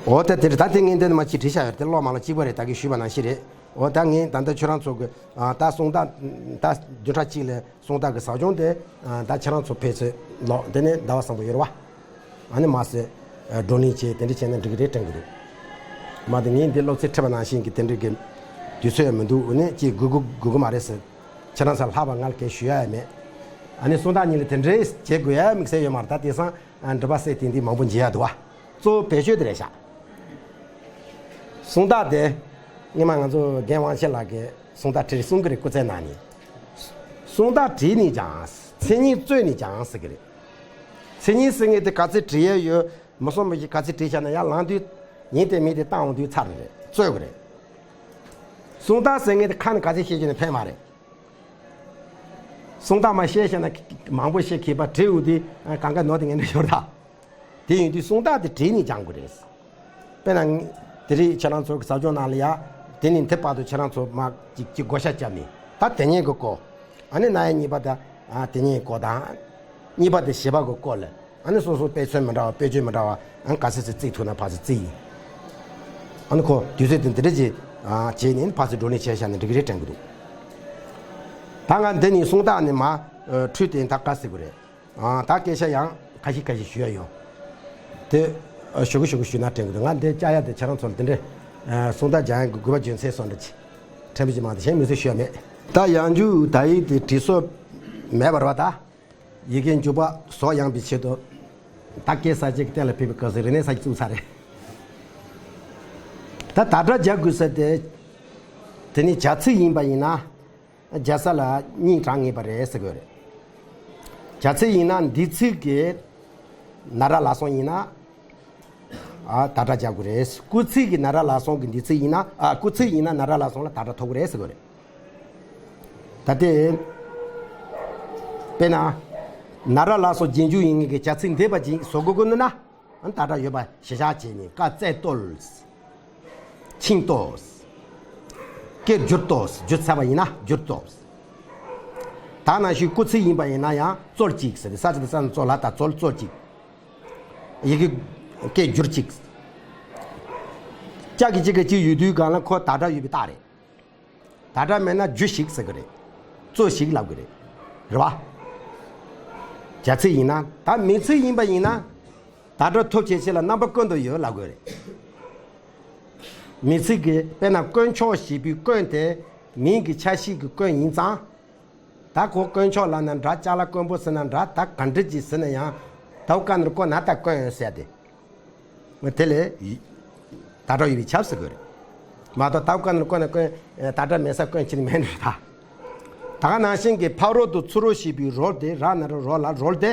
འོ་ད་དེ་རེད། ད་དེ་ངས་འདི་ནས་མར་ཅིག་བྲིས་བཞག་ཡོད་རེད། དེ་ཀློག་མ་ཀློག་གཅིག་པ་རེད། ད་གིན་ཞུས་པ་ནང་བཞིན་རེད། འོ་ད་ངས་ད་ལྟ་ཁྱོད་རང་ཚོ་གི་ཨ་ད་གསུང་རྟགས་ད་བདུན་ཕྲག་གཅིག་ལ་གསུང་རྟགས་ཀྱི་ཟབ་སྦྱོང་དེ་ཨ་ད་ཁྱེད་རང་ཚོ་ཕེབས་ཚེ་ཀློག་དེ་ནས་ཟླ་བ་བཟང་པོ་ཡོད་རེད་བ། ཨ་ནི་མ་ཟད་བགྲོ་གླེང་བྱས་དེ་འདྲ་བྱས་ན་འགྲིག་གི་རེད་དྲན་གི་འདུག། མ་དེ་ངས་འདི་སློབ་ཚན་ཁྲིད་པ་ནང་བཞིན་གྱི་དེ་འདྲ་གི་དུས་ཚོད་ཡང་མི་འདུག། འོ་ནས་ཅིག་དགོས་གི་དགོས་གི་མ་རེད་ཟེར། ཁྱེད་རང་ཚོ་ལྷག་པ་ང་ལ་གས་ཞུ་ཡ་ཡང་མེད། ཨ་ནི་གསུང་རྟགས་གཉིས་ལ་དེ་འདྲའི་བྱེད་དགོས་ཡ་དམིགས་བསལ་ཡོད་མ་རེད། ད་དེང་སང་ཨ་འགྲུལ་པ་སེ་དེ་འདི་མང་པོ་མཇལ་ཡ་འདུག་བ། གཙོ་བོ་བེད་སྤྱོད་དེ་རེད་ཤག། གསུང་རྟགས་དེ་སྔོན་མ་ང་ཚོ་རྒན་དབང་ཆེན་ལགས་ཀྱིས་གསུང་རྟགས་བྲིས་གསུང་གི་རེད། སྐུ་ཚེ་ནང་ནས། གསུང་རྟགས་བྲིས་ནས་ཀྱང་མཚན་ཉིད་རྩོད་ནས་ཀྱང་ཟེར་གི་རེད། མཚན་ཉིད་ཟེར་མཁན་དེ་ག་ཚོད་བྲིས་ཡ་ཡོད། མི་སོང་མི་ཞིག་ག་ཚོད་བྲིས་བཞག་ན་ཡར་ལངས་དུས་ཡིན་དེ་མིན་དེ་བཏང་འོང་དུས་ཚར་རེད། རྩོད་གི་རེད། གསུང་རྟགས་ཟེར་མཁན་དེ་ཁ་ནས་ག་ཚོད་བཤད་རྒྱུ་ནི་ཕན་མ་རེད། གསུང་རྟགས་མ་བཤད་བཤད་ན་མང་པོ་བཤད་མཁས་པ་བྲིས་འོང་དུས་གང་ག་ནོར་དེ་ངན་འདྲ་ཤོར་ད། དེ་ཡིན་དུས་གསུང་རྟགས་དེ་བྲིས་ནས་སྦྱང་དགོས་རེད། དཔེར་ན་དེ་རིང་ཁྱེད་རང་ཚོ་གི་ཟབ་སྦྱོང་ནང་ལ་ཡ་དེ་ནས་འདི་བར་དུ་ཁྱེད་རང་ཚོ་མ་ཅིག་ཅིག་བགོ་བཤའ་བརྒྱབ་ནས། ད་དེ་ཉིད་ཀྱི་སྐོར་ཨ་ནི་ན་ཡ་གཉིས་པ་དང་ཨ་དེ་ཉིད་སྐོར་དང་། གཉིས་པ་དེ་བཞི་པ་གི་སྐོར་ལ་ཨ་ནི་སོ་སོ་དཔེ་མཚོན་མི་འདྲ་བ་དཔེ་བརྗོད་མི་འདྲ་བ་ཨ་ནི་ག་ཚོད་ཚོད་བརྩི་ཐུབ་ན་ཕར་ཚུར་བརྩི་ཡིན། ཨ་ནི་ཁོ་དུས་ཚོད་དེ་འདི་འདྲ་ཅིག་ཨ་བྱས་ནས་ཕར་ཚུར་བགྲོ་གླེང་བྱས་བཞག་ན་འགྲིག་གི་རེད་དྲན་གི་འདུག། ད་ང་འདི་ནས་གསུང་རྟགས་ནས་མར་ཨ་འཕྲོས་ཏེ་ད་ག་ཟེར་དགོས་རེད། ཨ་ད་སྐད་ཆ་ཡང་ཁ་ཤས་ཁ་ཤས་ཞུ་ཡ་ཡོད། དེ་ཨ་ཞུ་གི་ཞུ་གི་ཞུས་ན་དྲན་གི་འདུག། ང་འདི་བཅར་ཡ་དེ་ཁྱེད་རང་ཚོར་འདི་འདྲའི་ཨ་གསུང་རྟགས་སྦྱང་ཡ་གི་དགོས་པ་རྒྱུ་མཚན་སོགས་འདྲ་ཅིག་ཕྲན་བུ་ཅིག་མང་དེ་གཞན་མི་ཚོས་ཞུ་ཡ་མེད། ད་ཡང་འཇུག་ད་ཡིག་དེ་བྲིས་སྲོལ་མེད་པ་རེད་བ། ད་ཡི་གེ་འཇུག་པ་བཟོ་ཡང་བའི་ཆེད་དུ་ད་སྐད་གསར་བརྗེ་གི་གཏན་ལ་ཕེབས་པའི་སྐབས་སུ་རིག་གནས་གསར་བརྗེ་བཙུགས་ཚར་རེད། ད་བརྡ་སྒྲ་སྦྱར་དགོས་ས་དེ་དེ་ནི་བྱ་ཚིག་ཡིན་པ་ཡིན་ན། རྒྱལ་ས་ལ་གཉིས་དྲངས་ངེས་པ་རེད་ཟེར་དགོས་རེད། བྱ་ཚིག་ཡིན་ན་འདས་ཚིག་གི་ན་ར་ལ་སོང་ཡིན་ན་ཨ་ད་སྒྲ་རྒྱག་དགོས་རེད། སྐུལ་ཚིག་གི་ན་ར་ལ་སོང་གི་འདས་ཚིག་ཡིན་ན་ཨ་སྐུལ་ཚིག་ཡིན་ན་ན་ར་ལ་སོང་ལ་ད་སྒྲ་ཐོབ་ཀྱི་རེད་ཟེར་དགོས་རེད། ད་དེ་དཔེར་ན་ན་ར་ལ་སོང་རྗེས་འཇུག་ཡིན་ངེས་ཀྱི་བྱ་ཚིག་འདས་པ་ཅིག་བཟོ་དགོས་ཀྱི་ན། ཨ་ནི་ད་སྒྲ་ཡོད་པ་གཞིར་བཞག་བྱས་ནས་ཀ་རྩེ་གཏོར། ཆིངས་གཏོར། སྐད་བསྒྱུར་གཏོར། བསྒྱུར་ཚར་བ་ཡིན་ན་བསྒྱུར་གཏོར། ད་ནང་བཞིན་སྐུལ་ཚིག་ཡིན་པ་ཡིན་ན་ཡང་གཙོར་གཅིག་ཟེར་ཏེ་ས་ཆ་དེ་ས་ནས་གཙོར་ལ་ད་གཙོར་གཙོར་གཅིག། ཡི་གེ་སྐད་བསྒྱུར་གཅིག། ལྕགས་ཀྱི་གཅིག་གི་གཅིག་ཡོད་དུས་སྒང་ལ་ཁོ་ད་སྒྲ་ཡོད་པའི་རྟགས་རེད། ད་སྒྲ་མེད་ན་རྒྱུ་ཞིག་ཟེར་གི་རེད། གཙོ་ཞིག་ལབ་གི་རེད། རེད་བ། བྱ་ཚིག་ཡིན་ན། ད་མིང་ཚིག་ཡིན་པ་ཡིན་ན། ད་སྒྲ་ཐོབ་བྱེད་ཆེད་ལ་རྣམ་པ་ཀུན་ཏུ་ཡོད་ལབ་དགོས་རེད། མིང་ཚིག་གི་དཔེར་ན་དཀོན་མཆོག་ཞེས་པའི་དཀོན་དེ་མིང་གི་ཆ་ཤས་ཀྱི་དཀོན་ཡིན་ཙང་། ད་ཁོ་དཀོན་མཆོག་ལབ་ན་འདྲ། ཅ་ལག་དཀོན་པོ་ཟེར་ན་འདྲ། ད་ག་འདྲ་ཅིག་ཟེར་ན་ཡང་ད་བཀའ་ནོར་ཀོ་ན་ད་དཀོན་ཟེར་ཏེ། དེ་ལས་ད་སྒྲ་ཡོད་པས་ཁྱབ་ཟེར་དགོས་རེད། མ་གཏོགས་ད་བཀའ་ནོར་ཀོ་ན་དཀོན། ད་སྒྲ་མེད་ས་དཀོན་ཅི་ནི་མེད་ནི་རེད་ད། ད་ག་ནང་བཞིན་གྱི་ཕ་རོལ་ཏུ་ཚུར་རོལ་ཞེས་པའི་རོལ་དེ་ར་ན་རོ་རོ་ལ་རོལ་དེ།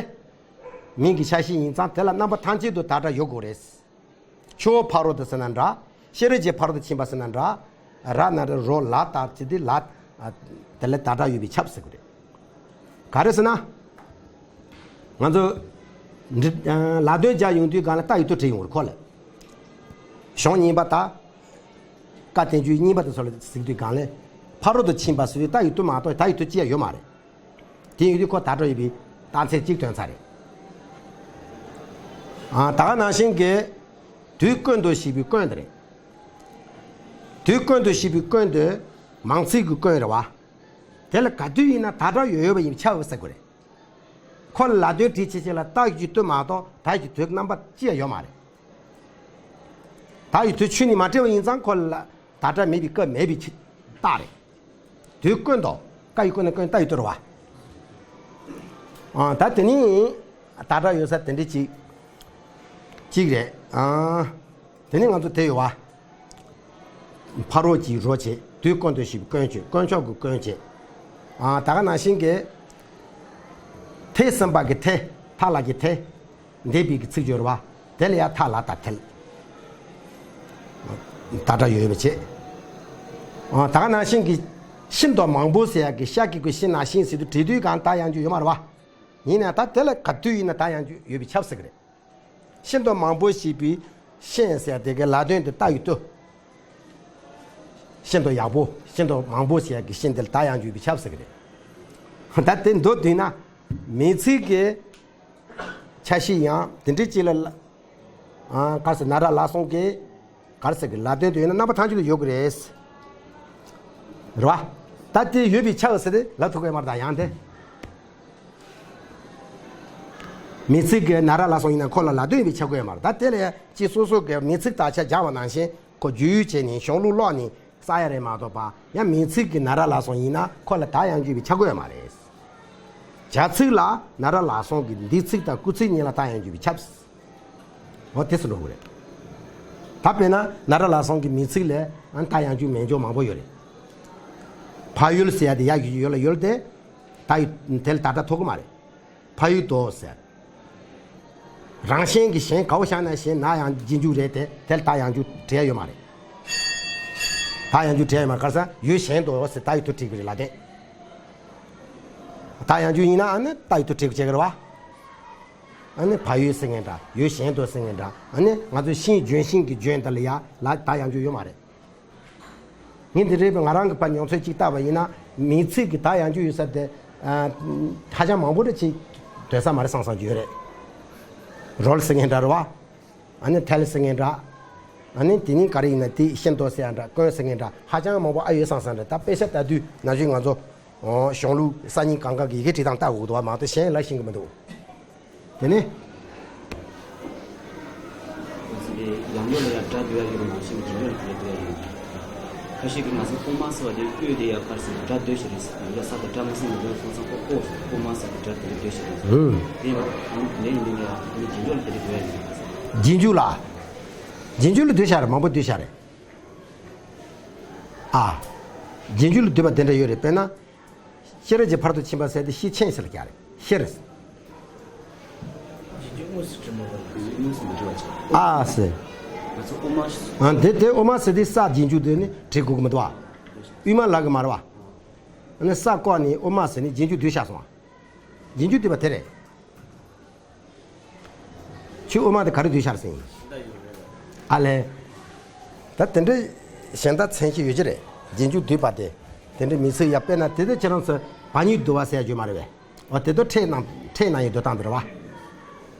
མིང་གི་ཆ་ཤས་ཡིན་ཙང་དེ་ལ་རྣམ་པ་ཐམས་ཅད་དུ་ད་སྒྲ་ཡོད་དགོས་རེད། ཆུ་བོ་ཕ་རོལ་ཏུ་ཟེར་ན་འདྲ། ཤེས་རིག་ཅན་ཕ་རོལ་ཏུ་ཕྱིན་པ་ཟེར་ན་འདྲ། ར་ན་རོ་རོ་ལ་ལྟར་ཅི་སྟེ་ལ། ཨ། དེ་ལ་བརྡ་དྲག་ཡོད་པས་ཁྱབ་ཟེར་གི་རེད། ག་རེ་ཟེར་ན། ང་ཚོ་འདི་ལ་དོན་སྦྱར་ཡོང་དུས་སྒང་ལ་རྟགས་ཡོད་དོ་བྲིས་ཡོང་གི་རེད་ཁོ་ལ། གཞུང་གཉིས་པ་དང་། བཀའ་བསྟན་བཅོས་གཉིས་པ་དེ་ཚོ་ལ་གཟིགས་དུས་སྒང་ལ། ཕ་རོལ་ཏུ་ཕྱིན་པ་ཟེར་དུས་རྟགས་ཡོད་དོ་མ་གཏོགས་བརྡ་ཡོད་དོ་ཅི་ཡང་ཡོད་མ་རེད། དེ་ཡིན་དུས་ཁོ་བརྡ་དྲག་ཡོད་པའི་རྟགས་མཚན་གཅིག་སྟོན་ཚར་རེད། ཨ། ད་ག་ནང་བཞིན་གྱི་དུས་ཀུན་ཏུ་ཞེས་པའི་ཀུན་དེ་རེད། དུས་ཀུན་ཏུ་ཞེས་པའི་ཀུན་དེ་མང་ཚིག་གི་ཀུན་རེད་བ། དེ་ལ་ག་དུས་ཡིན་ན་བརྡ་དྲག་ཡོད་ཡོད་པ་ཡིན་ཁྱབ་ཟེར་དགོས་རེད། ཁོ་ལ་ལ་དོན་བྲིས་བྱེད་ཆེད་ལ་རྟགས་ཀྱི་དུས་མ་གཏོགས་བརྡ་ཀྱི་དུས་རྣམ་པ་ཅི་ཡང་ཡོད་མ་རེད། བརྡ་ཡི་དུས་ཆོས་ནི་མ་བྲལ་བ་ཡིན་ཙང་ཁོ་ལ་བརྡ་སྒྲ་མེད་པའི་སྐབས་མེད་པའི་ཕྱིར་རྟགས་རེད། དུས་ཀུན་ཏུ་ཀ་ཡི་ཀུན་ནི་ཀུན་ཏ་ཡི་དུ་རུ་བ། ཨ། ད་དེ་ནི་བརྡ་སྒྲ་ཡོད་ས་དེ་འདྲ་ཅིག་ཅིག་རེད། ཨ། དེ་ནི་ང་ཚོ་དེ་ཡོད་བ། ཕ་རོལ་གྱི་རོ་བྱེད་དུས་ཀུན་ཏུ་ཞེས་པའི་ཀུན་བྱེད་དཀོན་མཆོག་གི་ཀུན་བྱེད། ཨ། ད་ག་ནང་བཞིན་གྱི་ཐེ་ཟིན་པ་གི་ཐེ་མཐའ་ལ་གི་ཐེ། འདས་པའི་གི་ཚིག་སྦྱོར་བ། དེ་ལ་ཡང་མཐའ་ལ་དང་ཐལ། བརྡ་སྒྲ་ཡོད་པའི་ཆེད། ཨ། ད་ག་ནང་བཞིན་གྱི་ཤིན་ཏུ་མང་པོ་ཟེར་ཡག་གི་ཤ་གི་གུ་ཤིན་ན་ཤིན་ཟེར་དུས་བྲིས་དུས་གང་ལྟར་ཡང་རྒྱུ་ཡོད་མ་རེད་བ། ཡིན་ནའང་ད་དེ་ལ་ག་དུས་ཡིན་ན་ད་ཡང་རྒྱུ་ཡོད་པའི་ཁྱབ་ཟེར་གི་རེད། ཤིན་ཏུ་མང་པོ་ཞེས་པའི་ཤིན་ཟེར་དེ་གའི་ལ་དོན་དུ་རྟགས་ཡོད་དོ། ཤིན་ཏུ་ཡག་པོ་ཤིན་ཏུ་མང་པོ་ཟེར་ཡག་གི་ཤིན་དེ་ལ་ད་ཡང་རྒྱུ་ཡོད་པའི་ཁྱབ་ཟེར་གི་རེད། ད་དེ་མདོར་བསྡུས་ན། མིང་ཚིག་གི་ཆ་ཤས་ཡང་དེ་འདྲའི་ཅིག་ལ། ཨ། ག་རེ་ཟེར་ན་ར་ལ་སོང་གི། ག་རེ་ཟེར་གི་ལ་དོན་དུ་ཡོད་ན་རྣམ་པ་ཐམས་ཅད་ལ་ཡོད་གི་རེད། རེད་བ། ད་དེ་ཡོད་པའི་ཆ་ཟེར་ཏེ་ལབ་ཐུབ་གི་མ་རེད་ད་ཡང་དེ། མིང་ཚིག་གི་ན་ར་ལ་སོང་ཡིན་ན་ཁོ་ལ་ལ་དོན་ཡོད་པའི་ཆ་གོ་ཡ་མ་རེད་ད་དེ་ལས་ཅི་སོ་སོ་གི་མིང་ཚིག་དག་ཆ་སྦྱར་བ་ནང་བཞིན་ཁོ་བརྗོད་ཡུལ་བྱས་ནས་གཞུང་ལུགས་ཀློག་ནས། ས་ཡ་རེ་མ་གཏོགས་པ་ཡང་མིང་ཚིག་གི་ན་ར་ལ་སོང་ཡིན་ན་ཁོ་ལ་ད་ཡང་འཇུག་པའི་ཆ་དགོས་ཡ་མ་རེད། བྱ་ཚིག་ལ་ན་ར་ལ་སོང་གི་འདས་ཚིག་དང་སྐུལ་ཚིག་གཉིས་ལ་ད་ཡང་འཇུག་པའི་ཁྱབ། འོ་དེ་སུ་འགྲོ་དགོས་རེད། ད་དཔེར་ན་ན་ར་ལ་སོང་གི་མིང་ཚིག་ལ་ད་ཡང་འཇུག་མེད་འཇོག་མང་པོ་ཡོད་རེད། ཕ་ཡུལ་ཟེར་ཡ་དེ་ཡ་ཡོད་ལ་ཡོད་དེ། ད་ཡུལ་དེ་ལ་ད་ལྟ་ཐོགས་ཀྱི་མ་རེད། ཕ་ཡུལ་དུ་ཟེར། རང་བཞིན་གྱི་གཞན་ག་བོ་བཞག་ན་གཞན་ན་ཡང་རྗེས་འཇུག་རེད་དེ་དེ་ལ་ད་ཡང་འཇུག་བྲིས་ཡ་ཡོད་མ་རེད། ད་ཡང་འཇུག་བྲིས་ཡ་ཡོད་མ་རེད་ག་རེ་ཟེར་ཡུལ་གཞན་དུ་ཟེར་ད་ཡུལ་དུ་བྲིས་ཀྱི་རེད་ལ་དེ། ད་ཡང་འཇུག་ཡིན་ན་ཨ་ནི་ད་ཡུལ་དུ་བྲིས་ཀྱི་བྱེད་ཀྱི་རེད་བ། ཨ་ནི་ཕ་ཡུལ་ཟེར་མཁན་འདྲ་ཡུལ་གཞན་དུ་ཟེར་མཁན་འདྲ་ཨ་ནི་ང་ཚོ་ཤིང་ལྗོན་ཤིང་གི་ལྗོན་འདི་ལ་ཡ་ལ་ད་ཡང་འཇུག་ཡོད་མ་རེད། ངས་འདི་རེད་པས་ང་རང་གི་པར་མྱོང་ཚོད་ཅིག་བལྟས་པ་ཡིན་ན་མིང་ཚིག་གི་ད་ཡང་རྒྱུ་ཡོད་ས་དེ། ཨ། ཧ་ཅང་མང་པོ་རེ་ཅིག་སྡོད་ས་མ་རེད་བསམ་བསམ་གྱི་ཡོད་རེད། རོལ་ཟེར་མཁན་འདྲ་རེད་བ། ཨ་ནི་ཐལ་ཟེར་མཁན་འདྲ། ཨ་ནི་དེ་ནི་ག་རེ་ཡིན་ན་དེ་ཤིན་ཏུ་ཟེར་ཡ་འདྲ་ཀུན་ཟེར་མཁན་འདྲ་ཧ་ཅང་མང་པོ་ཨ་ཡོད་བསམ་བསམ་རེད་ད་དཔེ་ཆ་ལྟ་དུས་ན་གཞོན་ང་ཚོ། ཨོ། གཞུང་ལུགས་གསར་རྙིང་གང་ག་གི་ཡི་གེ་བྲིས་སྟངས་ལྟ་དགོས་འདུག་བ་མ་གཏོགས་གཞན་ལ་ཤེས་ཀྱི་མི་འདུག་དེ་ནས། ཡང་ཡོད་ལ་ཡང་སྒྲ་བསྡུ་ཡ་ཡོད་པ་ནང་བཞིན་གྱི་ཡང་ཡོད་ལ་དེ་བསྡུ་ཡ་ཡོད། ཁ་ཤས་ཀྱིས་ང་ཚོ་དབུ་མ་ཟེར་བ་དེ་ཨོ་དེ་ཡ་ཕར་ཟེར་སྒྲ་ལྡོག་ཤེས་རེད་ཟེར་ཡང་ས་དང་སྒྲ་མི་སྲིད་མི་འདུག་སོང་ཙང་ཁོ་ཨོ་ཟེར་དབུ་མ་ཟེར་གྱི་སྒྲ་དེ་ལྡོག་ཤེས་རེད་ཟེར། ཧུམ། དེ་ཡིན་པ་ཨ་ནི་དེ་འདྲ་ཡིན་དུས་ཡང་ཨ་ནི་རྗེས་འཇུག་ལ་དེ་འདྲ་བསྡུ་ཡ་ཡོད་རེད། རྗེས་འཇུག་ལ། རྗེས་འཇུག་ལ་བསྡུ་ཤ་རེད་མང་པོ་བསྡུ་ཤ་རེད། ཨ། རྗེས་འཇུག་ལ་བསྡུ་བ་དེ་འདྲ་ཡོད་རེད་དཔེར་ན། ཤེས་རབ་ཀྱི་ཕ་རོལ་ཏུ་ཕྱིན་པ་ཟེར་ཏེ་ཤེས་ཆེན་ཟེར་ལ་རྒྱག་རེད་ཤེས་རེད། ཨ་ཟེར། ཨ་དེ་དེ་དབུ་མ་ཟེར་དེ་ས་རྗེས་འཇུག་དེ་ནི་བྲིས་དགོས་ཀྱི་མི་འདུག་ཨ། དབུ་མ་ལ་གི་མ་རེད་བ། ཨ་ནི་ས་བཀོག་ནས་དབུ་མ་ཟེར་ནས་རྗེས་འཇུག་བསྡུས་བཞག་སོང་ཨ། རྗེས་འཇུག་བསྡུས་པ་དེ་རེད། ཁྱོད་དབུ་མ་དེ་ག་རེ་བསྡུས་ཤར་ཟིན། ཨ་ལས། ད་དེ་འདྲའི་གཞན་དག་མཚན་གཞི་ཡོད་ཀྱི་རེད། རྗེས་འཇུག་བསྡུས་པ་དེ། དེ་འདྲའི་མི་ཚིག་ཡ་དཔེར་ན་དེ་ཚོ་ཁྱེད་རང་ཚོ་བ་ཉིད་བསྡུ་བ་ཟེར་ཡ་ཡོད་མ་རེད་པས། འོ་དེ་ཚོ་ཕྲད་ནང་ཕྲད་ནང་ཡི་བསྡུ་སྟངས་དེ་རེད་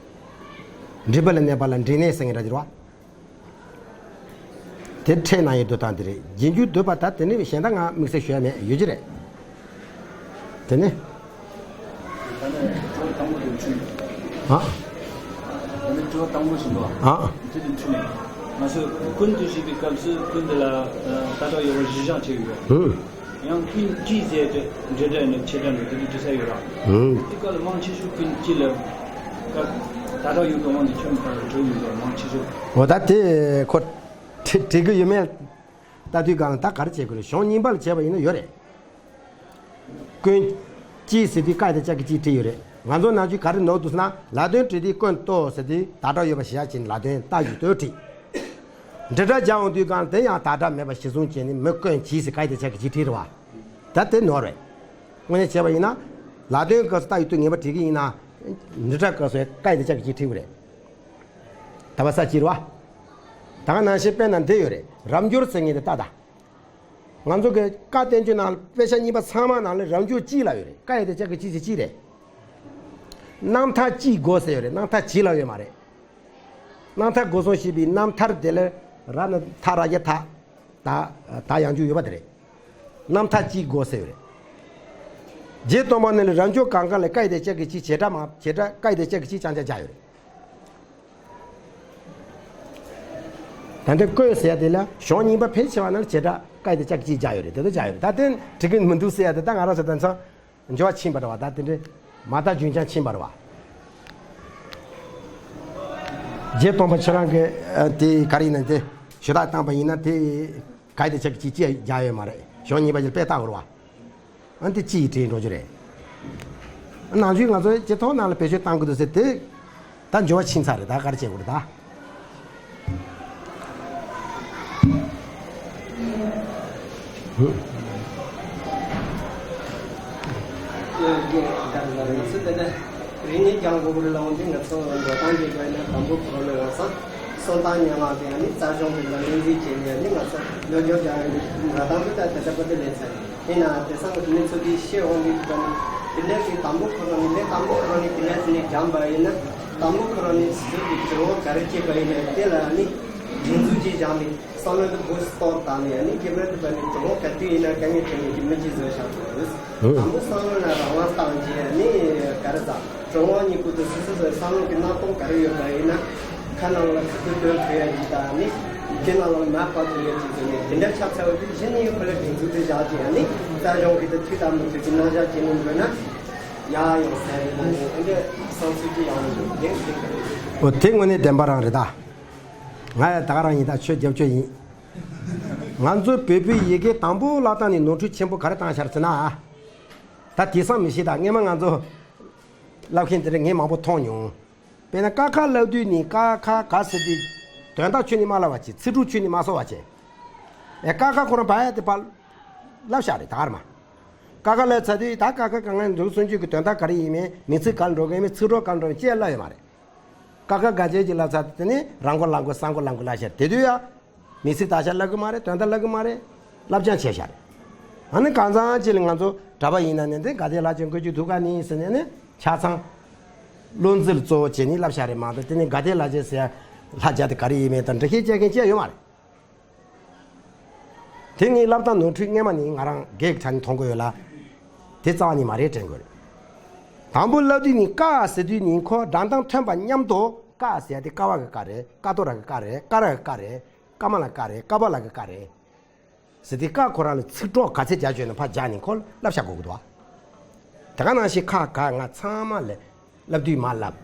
བ། འབྲས་བུ་ལ་གནས་པ་ལ་འབྲས་གནས་ཟེར་མཁན་འདྲ་དེ་རེད་བ། དེ་ཕྲད་ནང་ཡི་བསྡུ་སྟངས་དེ་རེད། རྗེས་འཇུག་བསྡུས་པ་ད་དེ་ནི་གཞན་དག་ང་དམིགས་བསལ་ཞུ་ཡ་མེད་ཡོད་ཀྱི་རེད། དེ་ནི། ཨ། ཨ། ང་ཚོས་ཀུན་ཏུ་ཞེས་པའི་སྐབས་སུ་ཀུན་འདི་ལ་ད་ལྟ་ཡོད་པ་གཞི་བཞག་བྱས་ཡོད། ཧུམ། ཡང་ཀུན་གྱིས་ཟེར་ཏེ་འབྲེལ་སྒྲ་ནི་ཆེ་སྒྲ་ནི་དེ་འདྲ་འབྲི་ས་ཡོད་ར། ཧུམ། དེ་སྐབས་ལ་མང་ཆེ་ཤོས་ཀུན་གྱིས་ལ། སྐབས་ད་ལྟ་ཡོད་པའི་དབང་དུ་ཁྱོད་མི་ལྟར་གྲོལ་ཡོད་པ་མང་ཆེ་ཤོས། འོ་ད་དེ་ཁོ་བྲི་བྲི་གི་ཡོད་མེད་ལྟ་དུས་གང་ལ་ད་ག་རེ་བྱེད་དགོས་རེད་གཞུང་རྙིང་པ་ལ་བྱས་པ་ཡིན་ན་ཡོད་རེད། ཀུན་གྱིས་ཟེར་དུས་ཀ་དེ་ལྕགས་ཀྱི་གཅིག་བྲིས་ཡོད་རེད། ང་ཚོ་ནང་ཆོས་ག་རེ་ནོར་འདུག་ཟེར་ན་ལ་དོན་བྲིས་དུས་ཀུན་ཏུ་ཟེར་དུས་ད་སྒྲ་ཡོད་པ་ཞེས་བྱ་ཅན་ལ་དོན་རྟགས་ཀྱི་ལྟོས་བྲིས། འབྲི་སྒྲ་སྦྱར་འོང་དུས་གང་དེ་ཡང་ད་སྒྲ་མེད་པ་གཞི་བཟུང་བྱས་ནས་མི་ཀུན་གྱིས་ཟེར་ཀ་དེ་ལྕགས་ཀྱི་གཅིག་བྲིས་རེད་བ། ད་དེ་ནོར་རེད། དངོས་གནས་བྱས་པ་ཡིན་ན། ལ་དོན་སྐབས་སུ་རྟགས་ཡོད་དུས་ངེས་པ་བྲིས་ཀྱི་ཡིན་ན། འབྲི་སྒྲ་སྐབས་སུ་ཀ་ཡི་དེ་ཅག་གི་ཅིག་བྲིས་དགོས་རེད། ད་བ་ས་ཅིག་རེད་བ། ད་ག་ནང་བཞིན་དཔེར་ན་འདི་ཡོད་རེད། རབ་འབྱོར་ཟེར་མཁན་དེ་ལྟ་ད། ང་ཚོ་གི་ཀ་བསྟན་བཅོས་ནང་དཔེ་ཆ་གཉིས་པ་ཚང་མ་ནང་ལ་རབ་འབྱོར་གཅིག་ལ་ཡོད་རེད། ཀ་ཡི་དེ་ཅག་གི་གཅིག་ཅིག་གཅིག་རེད། རྣམ་ཐར་གཅིག་དགོས་ཟེར་ཡོད་རེད། རྣམ་ཐར་གཅིག་ལ་ཡོད་མ་རེད། རྣམ་ཐར་སྒོ་གསུམ་ཞེས་པའི་རྣམ་ཐར་དེ་ལ་ར་ན་ཐ་ར་ཡ་ཐ། ད་ད་ཡང་འཇུག་ཡོད་པ་དེ་རེད། རྣམ་ཐར་གཅིག་དགོས་ཟེར་ཡོད་རེད། རྗེ་སྟོན་པ་ནི་ལ་རབ་འབྱོར་གང་ག་ལ་ཀ་ཡི་དེ་ཅག་གི་གཅིག་བྱེད་སྒྲ་མ་བྱེད་སྒྲ་ཀ་ཡི་དེ་ཅག་གི་གཅིག་རྐྱང་རྐྱང་སྦྱར་ཡོད་རེད། ད་ལྟ་བཀོད་ཟེར་ཡ་དེ་ལ་གཞུང་རྙིང་པ་ཕལ་ཆེ་བ་ནང་ལ་བྱེད་སྒྲ་ཀ་ཡི་དེ་ཅག་གི་གཅིག་སྦྱར་ཡོད་རེད། དེ་ཚོ་སྦྱར་ཡོད་རེད། ད་དེ་འགྲིག་གི་མི་འདུག་ཟེར་ཡ་དེ་ད་ང་རང་ཚོ་དེང་སང་འགྱུར་བ་ཕྱིན་པ་རེད་བ། ད་དེ་འདྲའི་མ་རྟགས་རྒྱུན་རྐྱང་ཕྱིན་པ་རེད་བ། རྗེ་སྟོན་པ་ཁྱེད་རང་གི་ཨ་དེ་ག་རེ་ཡིན་ན་དེ་ཞུ་དག་བཏང་པ་ཡིན་ན་དེ་ག་ཡི་དེ་ཅག་གི་གཅིག་ཅིག་སྦྱར་ཡོད་མ་རེད། གཞུང་རྙིང་པ་ཅིག་དཔེ་ལྟ་དགོས་རེད་བ། ཨ་འདི་ཅི་ཡི་དྲིན་འགྲོ་རྒྱུ་རེད། ནང་ཆོས་ང་ཚོ་སྤྱི་ཚོགས་ནང་ལ་བེད་སྤྱོད་བཏང་གི་འདུག་ཟེར་དེ། ད་འགྱུར་བ་ཕྱིན་ཚར་རེད། ད་ག་རེ་བྱེད་དགོས་རེད་ད། རིག་གནས་སྦྱང་དགོས་རེད་ལབ་འོང་དུས་ང་ཚོ་འགྲོ་སྟངས་ཀྱི་སྒོ་ནས་དང་པོ་ཁོ་རང་ལ་ཡོང་ས་སོ་ཐར་ཉམས་ལེན་དེ་ཡང་ནི་རྩ་གཞུང་དེ་ལ་ངོས་འཛིན་བྱས་ནས་ནི་ང་ཚོ་ལོ་རྒྱུས་སྦྱང་ཡོང་དུས་འགྲོ་སྟངས་དེ་ད་དེ་ལྟ་བུ་དེ་ལས་ཚར་རེད། ཡིན་ནའང་དེང་སང་གི་གནས་ཚུལ་འདི་ཤེས་འོང་གི་འདུག་ནི། དེ་འདྲ་ཞིག་དང་པོ་ཁོ་རང་ནི་ལས་དང་པོ་ཁོ་རང་ནི་དེ་འདྲ་ཞིག་ནས་སྦྱངས་པ་ཡིན་ན། དང་པོ་ཁོ་རང་ནི་ཟུར་གྱི་དྲི་བ་ག་རེ་བྱས་པ་ཡིན་ན་དེ་ལ་ནི་སྒྲིག་འཛུགས་ཀྱིས་སྦྱངས་ནས་བསམ་བློ་དེ་བུ་སྟོར་བཏང་ནས་ནི་རྒྱབ་ལ་དེ་བ་ནི་དྲི་བ་ག་དུས་ཡིན་ན་དཀའ་ངལ་འཕྲད་ནས་ཀྱི་མི་གཅིག་བཟོས་བཞག་འདུག་དང་པོ་བསམ་བློ་ལ་རང་དབང་བཏང་རྗེས་ནི་ག་རེ་ཟ་གྲོང་བ་གཉིས་ཀུན་ཏུ་སོ་སོ་སོའི་བསམ་བློ་གི་སྣང་སྟོང་ག་རེ་ཡོད་པ་ཡིན་ན། ཁ་ནང་ལ་ཁ་ཐུག་དོན་ཐུག་ཡ་གཅིག་དང་ནི། དེ་ནང་ལ་མ་པ་ཐུག་ཡ་གཅིག་བཟོས་ནས་དེ་འདྲ་ཆགས་ཚར་བ་དེ་གཞི་ནས་ཁོ་ལ་སྒྲིག་འཛུགས་དེ་བཞག་ཅིག་ཡ་ནི་རྩ་གཞུང་གི་དེ་མཐུད་དང་མི་མཐུད་ཀྱི་རྣམ་གཞག་བྱེད་ནས་འགྲོ་ན། ཡ་ཡང་ཟེར་རེད་ལ་ནི་འདི་འདྲ་བསམ་ཚུལ་གྱི་ཡང་འདུག་དེ་འདྲ་ཞིག་རེད། འོ་དེ་དངོས་གནས་བདེན་པ་རང་རེད་ད། ང་ཡ་ད་ག་རང་ཡིན་ད་ཆོས་རྒྱབ་ཆོས་ཡིན། ང་ཚོའི་བོད་པའི་ཡི་གེ་དང་པོ་བསླབ་སྟངས་ནས་ནོར་འཁྲུལ་ཆེན་པོ་ག་རེ་བཏང་ཤར་ཟེར་ན། ད་དེང་སང་མི་ཤེས་ད་སྔས་མ་ང་ཚོ་བསླབ་མཁན་དེ་འདྲ་ངས་མང་པོ་མཐོང་མྱོང་། དཔེར་ན་ཀ་ཁ་བསླབ་དུས་ནི་ཀ་ཁ་ག་ཟེར་དུས་དོན་དག་ཁྱོན་ནས་མ་བསླབ་པ་བྱས། ཚིག་གྲོགས་ཁྱོན་ནས་མ་གསོག་པ་བྱས། ཨེ་ཀ་ཁ་ཁོ་རང་བ་ཡ་དེ་ཕར་བསླབ་བཞག་རེད་ད་གར་མ། ཀ་ཁ་བསླབ་ཚར་དུས་ད་ཀ་ཁ་ག་ང་འདུག་སུན་ཆོད་ཀྱི་དོན་དག་ག་རེ་ཡིན་མིན་མིང་ཚིག་ག་ལ་འགྲོ་གི་ཡིན་མིན་ཚིག་གྲོགས་ག་ལ་འགྲོ་གི་ཡིན་ཅེས་བསླབ་ཡོད་མ་རེད། ཀ་ཁ་ག་ཅེས་ཀྱི་བསླབ་ཚར་དུས་དེ་ནི་རང་མགོ་ལག་མགོ་གསང་མགོ་ལག་མགོ་བསླབ་བཞག་དེ་དུས་ཡ། མིང་ཚིག་དག་ཆ་བསླབ་གི་མ་རེད། དོན་དག་བསླབ་གི་མ་རེད། བསླབ་སྦྱང་བྱས་བཞག་རེད། ཨ་ནི་གང་ཚང་ཅིག་ལ་ང་ཚོ་གྲྭ་པ་ཡིན་ན་ནི་འདི་ག་དེ་ལ་ཅིག་འགོད་རྒྱུ་འདུག་ག་ནི་ཟེར་ནས་ནི་ཆ་ཚང་བློ་འཛིན་གཙོ་བོ་བྱས་ནས་བསླབ་བཞག་རེད་མ་གཏོགས་དེ་ནི་ག་དེ་ལ་ཅིག་ཟེར་ལྷ་རྒྱ་དེ་ག་རེ་ཡིན་མིན་དང་འདྲི་ཤེས་བྱེད་མཁན་ཅིག་ཡོད་མ་རེད། དེ་ངའི་བསླབ་སྟངས་ནོར་འཁྲུལ་སྔས་མ་ནི་ང་རང་སྒེར་གྱི་ཆ་ནས་མཐོང་གི་ཡོད་ལ། དེ་རྩ་བ་ནས་མ་རེད་དྲན་དགོས་རེད། དང་པོ་བསླབ་དུས་ནི་ཀ་ཟེར་དུས་ནི་ཁོ་སྒྲ་གདངས་ཐོན་པ་མཉམ་དུ་ཀ་ཟེར་ཡ་དེ་ཀ་བ་གི་ཀ་རེད། ཀ་ཏོ་ར་གི་ཀ་རེད། ཀ་ར་གི་ཀ་རེད། ཀ་མ་ལ་ཀ་རེད། ཀ་པ་ལ་གི་ཀ་རེད། ཟེར་དུས་ཀ་ཁོ་རང་ལ་ཚིག་གྲོགས་ག་ཚད་རྒྱག་བྱས་ན་ཕར་རྒྱག་ནས་ཁོ་བསླབ་བྱ་དགོས་ཀྱི་འདུག་བ། དེ་ག་ནང་བཞིན་ཁ་ག་ང་ཚང་མ་ལ་བསླབ་དུས་མ་བསླབ།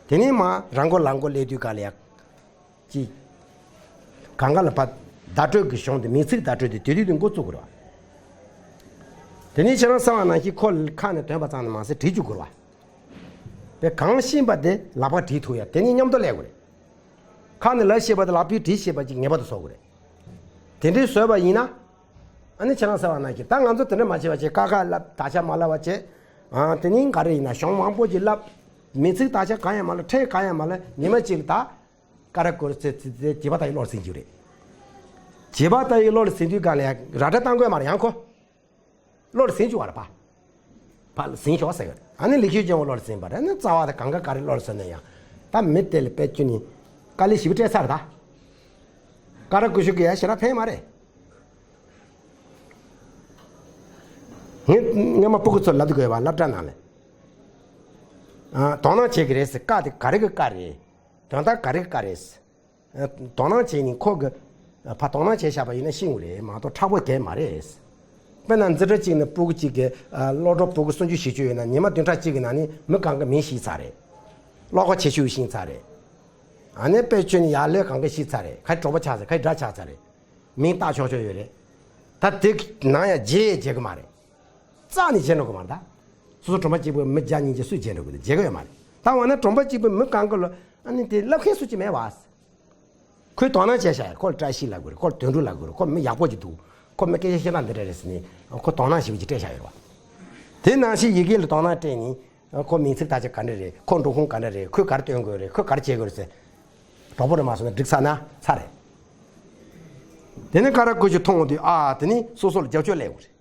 དེ་ནས་མ་རང་མགོ་ལག་མགོ་སླེབས་དུས་ག་ལ་ཡ། ཅི། གང་ག་ལ་ཕ། བརྡ་སྤྲོད་ཀྱི་གཞུང་དེ་མིང་ཚིག་བརྡ་སྤྲོད་དེ་དེ་དུས་དུས་འགོ་བཙུགས་དགོས་རེད་བ། དེ་ནས་ཁྱེད་རང་གསང་བ་ནང་བཞིན་ཁོ་ཁ་ནས་ཐོན་པ་ཙམ་ནས་མ་ཟད་བྲིས་བཅུག་དགོས་རེད་བ། པས་གང་ཤེས་པ་དེ་ལག་པ་བྲིས་ཐུབ་ཡ་དེ་ནི་མཉམ་དུ་སླེབས་དགོས་རེད། ཁ་ནས་ལབ་ཤེས་པ་དེ་ལག་པས་བྲིས་ཤེས་པ་ཅིག་ངེས་པར་དུ་བཟོ་དགོས་རེད། དེ་འདྲའི་བཟོས་པ་ཡིན་ན། ཨ་ནི་ཁྱེད་རང་གསང་བ་ནང་བཞིན་ད་ང་ཚོ་དེ་འདྲ་མ་བྱས་པ་བྱས་ཀ་ཁ་ལབ་དག་ཆ་མ་ལབ་པ་བྱས། ཨ་དེ་ནི་ག་རེ་ཡིན་ན་གཞུང་མང་པོ་ཅིག་ལབ། མིང་ཚིག་དག་ཆ་གང་ཡང་མ་ལབ་ཕྲད་གང་ཡང་མ་ལབ་ཉི་མ་གཅིག་ལ་ད། ཀ་ར་ཀོ་ར་ཚེ་ཚེ་ཚེ་བྱིས་པ་ལྟ་ཡི་བློར་ཟིན་རྒྱུ་རེད། བྱིས་པ་ལྟ་ཡི་བློར་ཟིན་དུས་གང་ལ་ཡང་ར་སྒྲ་བཏང་དགོས་མ་རེད་ཡང་ཁོ། བློར་ཟིན་རྒྱུ་བ་རེད་པ། ཕར་ཟིན་ཤོག་ཟེར་གི་རེད། ཨ་ནི་ལེགས་བཤད་ལྗོན་དབང་བློར་ཟིན་པ་རེད། ཨ་ནི་རྩ་བ་དང་གང་ག་ག་རེ་བློར་ཟིན་ན་ཡང་། ད་མི་དེ་ལ་དཔེ་ཁྱོད་ནི་དཀའ་ལས་ཞེ་པོ་སྤྲད་ཚར་ད། ཀ་ར་ཀོ་ཤུ་གི་ཡ་ཞེ་དྲག་ཕན་མ་རེད། ངས་ངས་མ་སྤུ་གུ་ཚོར་ལབ་དགོས་པ་སློབ་གྲྭ་ནང་ལ། ཨ་དོ་སྣང་བྱེད་ཀྱི་རེད་ཟེར། ཀ་དེ་ག་རེ་གི་ཀ་རེད། དོན་དག་ག་རེ་ག་རེད། དོ་སྣང་བྱས་ནས་ཁོ་གི་ཕ་དོ་སྣང་བྱས་བཞག་པ་ཡིན་ན་ཤེས་ངོ་རེད་མ་གཏོགས་མཁྲེགས་པོ་གས་མ་རེད། དཔེར་ན་འཛིན་གྲྭ་གཅིག་ནས་སྤུ་གུ་གཅིག་གི་སློབ་གྲོགས་སྤུ་གུ་སུམ་ཅུ་བཞི་ཅུ་ཡོད་ན་ཉི་མ་བདུན་ཕྲག་གཅིག་གི་ནང་ནས་མི་གང་གི་མིང་ཤེས་ཚར་རེད། ཀློག་གི་ཆེ་ཤོས་ཤེས་ཚར་རེད། ཨ་ནི་དཔེ་ཁྱོད་ནི་ཡར་ལོས་གང་གི་ཤེས་ཚར་རེད། ཁ་གྲོགས་པོ་ཆགས་ཚར་རེད། ཁ་སྒྲ་ཆགས་ཚར་རེད། མིང་བཏགས་ཆོག་ཆོག་ཡོད་རེད། ད་དེ་ནང་ཡང་བརྗེད་བརྗེད་གི་མ་རེད། རྩ་ནས་བརྗེད་འགྲོ་གི་མ་རེད་ད། སོ་སོ་གྲོང་པ་གཅིག་པུ་མི་བརྒྱ་ཉིས་བརྒྱ་སུས་བརྗེད་འགྲོ་གི་འདུག་བརྗེད་གི་ཡོད་མ་རེད། ད་འོ་ན་གྲོང་པ་གཅིག་པུ་མི་གང་གི་ལོ་ཨ་ནི་དེ་ལབ་མཁན་སུ་གཅིག་མེད་བ། ཁོས་དོ་སྣང་བྱས་ཤག་ཁོ་ལ་བཀྲ་ཤིས་ལབ་དགོས་རེད། ཁོ་ལ་དོན་གྲུབ་ལབ་དགོས་རེད། ཁོ་མི་ཡག་པོ་ཅིག་འདུག་ཁོ་མི་སྐད་ཆ་བཤད་སྟངས་འདི་འདྲ་རེད་ཟེར་ནས་ཁོ་དོ་སྣང་ཞེ་པོ་ཅིག་སྤྲད་བཞག་ཡོད་རེད་བ། དེ་ནང་བཞིན་ཡི་གེ་ལ་དོ་སྣང་སྤྲད་ནས་ཁོ་མིང་ཚིག་དག་ཆ་ག་འདྲ་རེད། ཁོ་འགྲོ་ཁུངས་ག་འདྲ་རེད། ཁོས་ག་རེ་སྟོན་དགོས་རེད། ཁོས་ག་རེ་བྱེད་དགོས་རེད་ཟེར། གྲོགས་པོ་རེད་མ་སོང་ན་འགྲིག་ཚར་ན་ཚར་རེད། དེ་ནས་ཀ་ར་ཀུ་ཅོ་མཐོང་དུས་ཨ་དེ་ནི་སོ་སོ་ལ་རྒྱབ་སྐྱོར་སླེབས་ཡོང་རེད།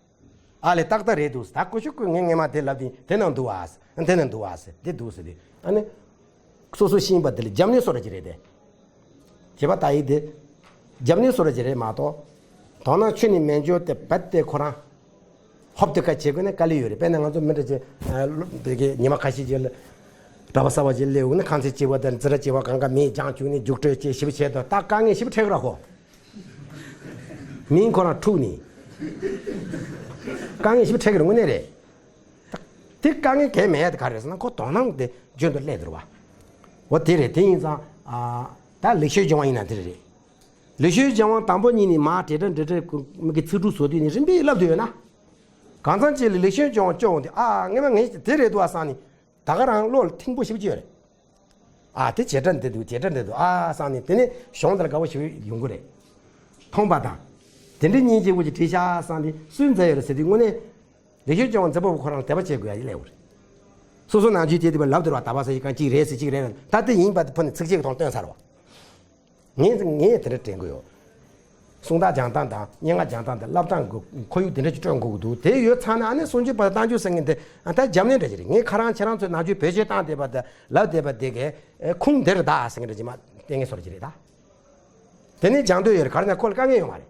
ཨ་ལས་ཏག་ཏག་རེད་འདུག་ད་ཀུ་ཅོ་ཀུ་ངས་ངས་མ་དེ་ལབ་དུས་དེ་ན་འདུག་ཨ་ཟེར། དེ་ན་འདུག་ཨ་ཟེར། དེ་འདུག་ཟེར་དུས་ཨ་ནི། སོ་སོ་ཤེས་པ་དེ་ལ་རྒྱབ་གནོན་བཟོ་འདྲ་ཅིག་རེད་དེ། བྱེད་པ་ལྟ་ཡི་དེ། རྒྱབ་གནོན་བཟོ་འདྲ་ཅིག་རེད་མ་གཏོགས། དོ་སྣང་ཁྱོན་ནས་མེད་འཇོག་དེ་རྦད་དེ་ཁོ་རང་། ཧོབ་དེ་ཀ་བྱེད་དགོས་ན་དཀའ་ལས་ཡོད་རེད། དཔེར་ན་ང་ཚོ་མི་འདྲ་ཅིག་ཨ། སློབ་དེ་གའི་ཉི་མ་ཁ་ཤས་ཅིག་ལ། གྲྭ་པ་གསར་པ་ཅིག་སླེབས་ཡོང་ན་ཁང་ཚན་གཅིག་པ་དང་རྫི་ར་གཅིག་པ་གང་ག་མིང་བརྒྱངས་བཅུག་ནས་རྒྱུགས་སྤྲོད་བྱེད་ཞིབ་བྱེད་དང་ད་དཀའ་ངལ་ཞིབ་འཕྲད་ཀྱི་ར་ཧོ། མིང་ཁོ་རང་འཁྲུག་ནས། དཀའ་ངལ་ཞིབ་འཕྲད་ཀྱི་ར་དངོས་གནས་རེད། དེ་དཀའ་ངལ་གང་མེད་དེ་ག་རེ་རེད་ཟེར་ན་ཁོ་དོ་སྣང་དེ་རྒྱུན་དུ་སླེབས་འདུག་བ། འོ་དེ་རེད། དེ་ཡིན་ཙང་ཨ། ད་ལེགས་བཤད་ལྗོན་དབང་ཡིན་ན་དེ་རེད། ལེགས་བཤད་ལྗོན་དབང་དང་པོ་ཉིད་ནས་མ་བྲེལ་བྲེལ་བྲེལ་བྲེལ་མི་གི་ཚིག་འབྲུ་བཟོ་དུས་ནས་རིམ་པས་བསླབ་དུས་ཡོད་ན། གང་ཚང་ཅིག་ལ་ལེགས་བཤད་ལྗོན་དབང་སྐྱོར་འོང་དུས་ཨ་ངས་མ་ངས་དེ་རེད་འདུག་ཨ་བསམ་ནས་ད་ག་རང་བློ་ལ་ཐིང་པོ་ཞེ་པོ་ཅིག་ཡོད་རེད། ཨ་དེ་བྱེད་སྒྲ་འདི་འདུག་བྱེད་སྒྲ་འདི་འདུག་ཨ་བསམ་ནས་དེ་ནས་གཞུང་དེ་ལ་དགའ་པོ་ཞེ་པོ་ཡོང་གི་རེད། མཐོང་པ་དང་། དེ་འདྲའི་སྙིང་རྗེ་པོ་ཅིག་བྲིས་ཤག་བསམ་སྟེ་སུས་མཛད་ཡོད་རེད་ཟེར་དུས་དངོས་གནས། ལེགས་བཤད་ལྗོན་དབང་མཛད་པ་པོ་ཁོ་རང་དད་པ་བྱེད་དགོས་ཡ་ཡིན་ལེ་འུར། སོ་སོ་ནང་ཆོས་དེ་དེ་བ་ལབ་དེ་ར་བ་ད་བ་ས་ཡི་གང་གཅིག་རེད་ཟེར་གཅིག་རེད་ད་དེ་ཡིན་པ་དེ་ཕོ་ནས་ཚིག་གཅིག་གི་ཐོག་སྟོན་ཚར་བ། ངས་ངས་དེ་འདྲ་དྲན་གི་ཡོད། གསུང་རྟགས་སྦྱང་སྟངས་དང་སྙན་ངག་སྦྱང་སྟངས་དང་བསླབ་སྟངས་ཀྱི་ཁོར་ཡུག་དེ་འདྲ་ཅིག་སྐྲུན་དགོས་ཀྱི་འདུག་དེ་ཡོད་ཚར་ན་ཨ་ནི་གསུང་ཆོས་པ་རྟགས་འཇུག་ཟེར་མཁན་དེ་ཨ་ད་རྒྱབ་གནོན་འདྲ་ཅིག་རེད། ངས་ཁ་རང་ཁྱེད་རང་ཚོའི་ནང་ཆོས་བེད་སྤྱོད་བཏང་བསྡད་པ་དེ་ལབ་བསྡད་པ་དེ་གའི་ཁུངས་དེར་གདའ་ཟེར་མཁན་འདྲ་ཅིག་མ་བསྟན་མཁན་བཟོ་འདྲ་ཅིག་རེད་ད། དེ་ནས་སྦྱང་འདོད་ཡོད་རེད། ག་རེ་ན་ཁོ་ལ་དཀའ་ངལ་ཡོང་བ་རེད།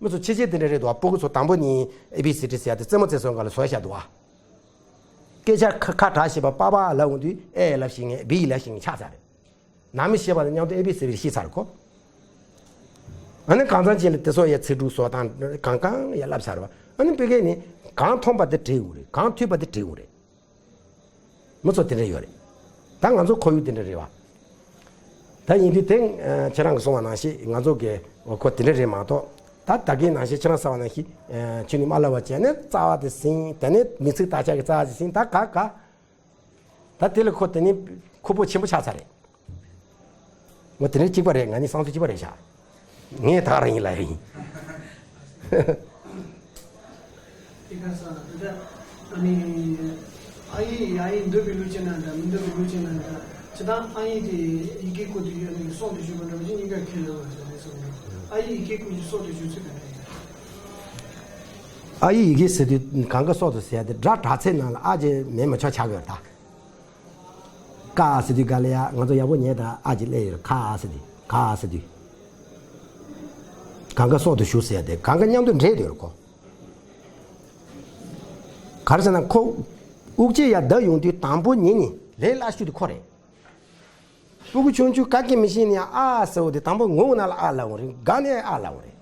མི་ཚོ་ཕྱི་རྒྱལ་དེ་འདྲ་རེད་འདུག་ཨ། སྤུ་གུ་ཚོ་དང་པོ་ནས་ཨེ་བི་སི་ཌི་ཟེར་ཡ་དེ་རྩེད་མོ་རྩེ་སོང་ག་ལ་བཟོས་བཞག་འདུག་ཨ། སྐད་ཆ་ཁ་ཁ་གྲགས་ཤེས་པ་པ་པ་ལབ་འོང་དུས་ཨེ་ལབ་ཤེས་མཁན་བི་ལབ་ཤེས་མཁན་ཆགས་ཚར་རེད། ནང་མི་ཤེས་པ་དང་མཉམ་དུ་ཨེ་བི་སི་ཌི་ཤེས་ཚར་ཁོ། ཨ་ནི་གང་ཚང་ཅིག་ལ་དེ་ཚོ་ཡ་ཚིག་འབྲུ་བཟོ་སྟངས་གང་གང་ཡ་བསླབ་ཚར་བ། ཨ་ནི་བོད་སྐད་ནི་གང་མཐོང་པ་དེ་བྲིས་འོང་རེད། གང་ཐོས་པ་དེ་བྲིས་འོང་རེད། མི་ཚོ་དེ་འདྲ་ཡོད་རེད། ད་ང་ཚོ་ཁོར་ཡུག་དེ་འདྲ་རེད་བ། ད་ཡིན་དུས་དེ་ཁྱེད་རང་གིས་གསུངས་པ་ནང་བཞིན་ང་ཚོ་གི་ཁོ་དེ་འདྲ་རེད་མ་གཏོགས། ད་ད་གིན་ནང་བཞིན་ཁྱེད་རང་གསུངས་པ་ནང་བཞིན་ཁྱོད་ནི་མ་ལབ་པ་བྱས་ནས་རྩ་བ་དེ་ཟིན། དེ་ནས་མི་ཚིག་དག་ཆ་གི་རྩ་བ་དེ་ཟིན། ད་ག་ག་ད་དེ་ལ་ཁོ་དེ་ནི་ཁོ་པོ་ཆེན་པོ་ཆགས་ཚར་རེད། ངོ་དེ་ནི་གཅིག་པ་རེད། ང་ནི་བསམ་ཚུལ་གཅིག་པ་རེད་ཤག་ངས་ད་ག་རང་ཡིན་ལབ་ཡ་ཡིན། དེ་ག་ས་དེ་ད་ཨ་ནི་ཨ་ཡིག་ཨ་ཡིག་འདོད་པའི་ལུགས་ཅན་ན་འདྲ་མི་འདོད་པའི་ལུགས་ཅན་ན་འདྲ་ཇི་ལྟར་ཨ་ཡིག་དེ་ཡི་གེ་བཀོད་དུས་ཨ་ནི་སྲོག་ཏུ་ཞུགས་པ་འདྲ་བ་ཅིག་གཉིས་ཀ་ཁས་ལེན་པ་ཟེར་ནས་གསུངས་འདུག་ཨ་ཡིག་ཡི་གེ་བཀོད་དུས་སྲོག་ཏུ་ཞུགས་ཚུལ་ག་འདྲ་ཡིན། ཨ་ཡིག་ཡི་གེ་ཟེར་དུས་གང་ག་སྲོག་ཏུ་ཟེར་ཡ་དེ་སྒྲ་གྲགས་ཚད་ནང་ལ་ཨ་ཅེ་མེད་མི་ཆོག་ཆགས་ཡོད་ད། ཀ་ཟེར་དུས་ག་ལ་ཡ་ང་ཚོ་ཡག་པོ་ཉན་དང་ཨ་ཅེ་སླེབས་ཡོད་ཁ་ཟེར་དུས་ཁ་ཟེར་དུས། གང་ག་སྲོག་ཏུ་ཞུགས་ཟེར་ཡ་དེ་གང་ག་མཉམ་དུ་འདྲེས་ཡོད་ཁོ། ག་རེ་ཟེར་ན་ཁོ་དབུགས་ཆད་ཡར་བརྡབ་ཡོང་དུས་དང་པོ་ཉིད་ནས་ལས་སླ་ཤོས་དེ་ཁོ་རེད། སྤུ་གུ་ཆུང་ཆུང་ག་གེ་མི་ཤེས་ནས་ཨ་ཟེར་བ་དེ་དང་པོ་ངུ་ན་ལ་ཨ་ལབ་འོང་རེད། དགའ་ནས་ཨ་ལབ་འོང་རེད།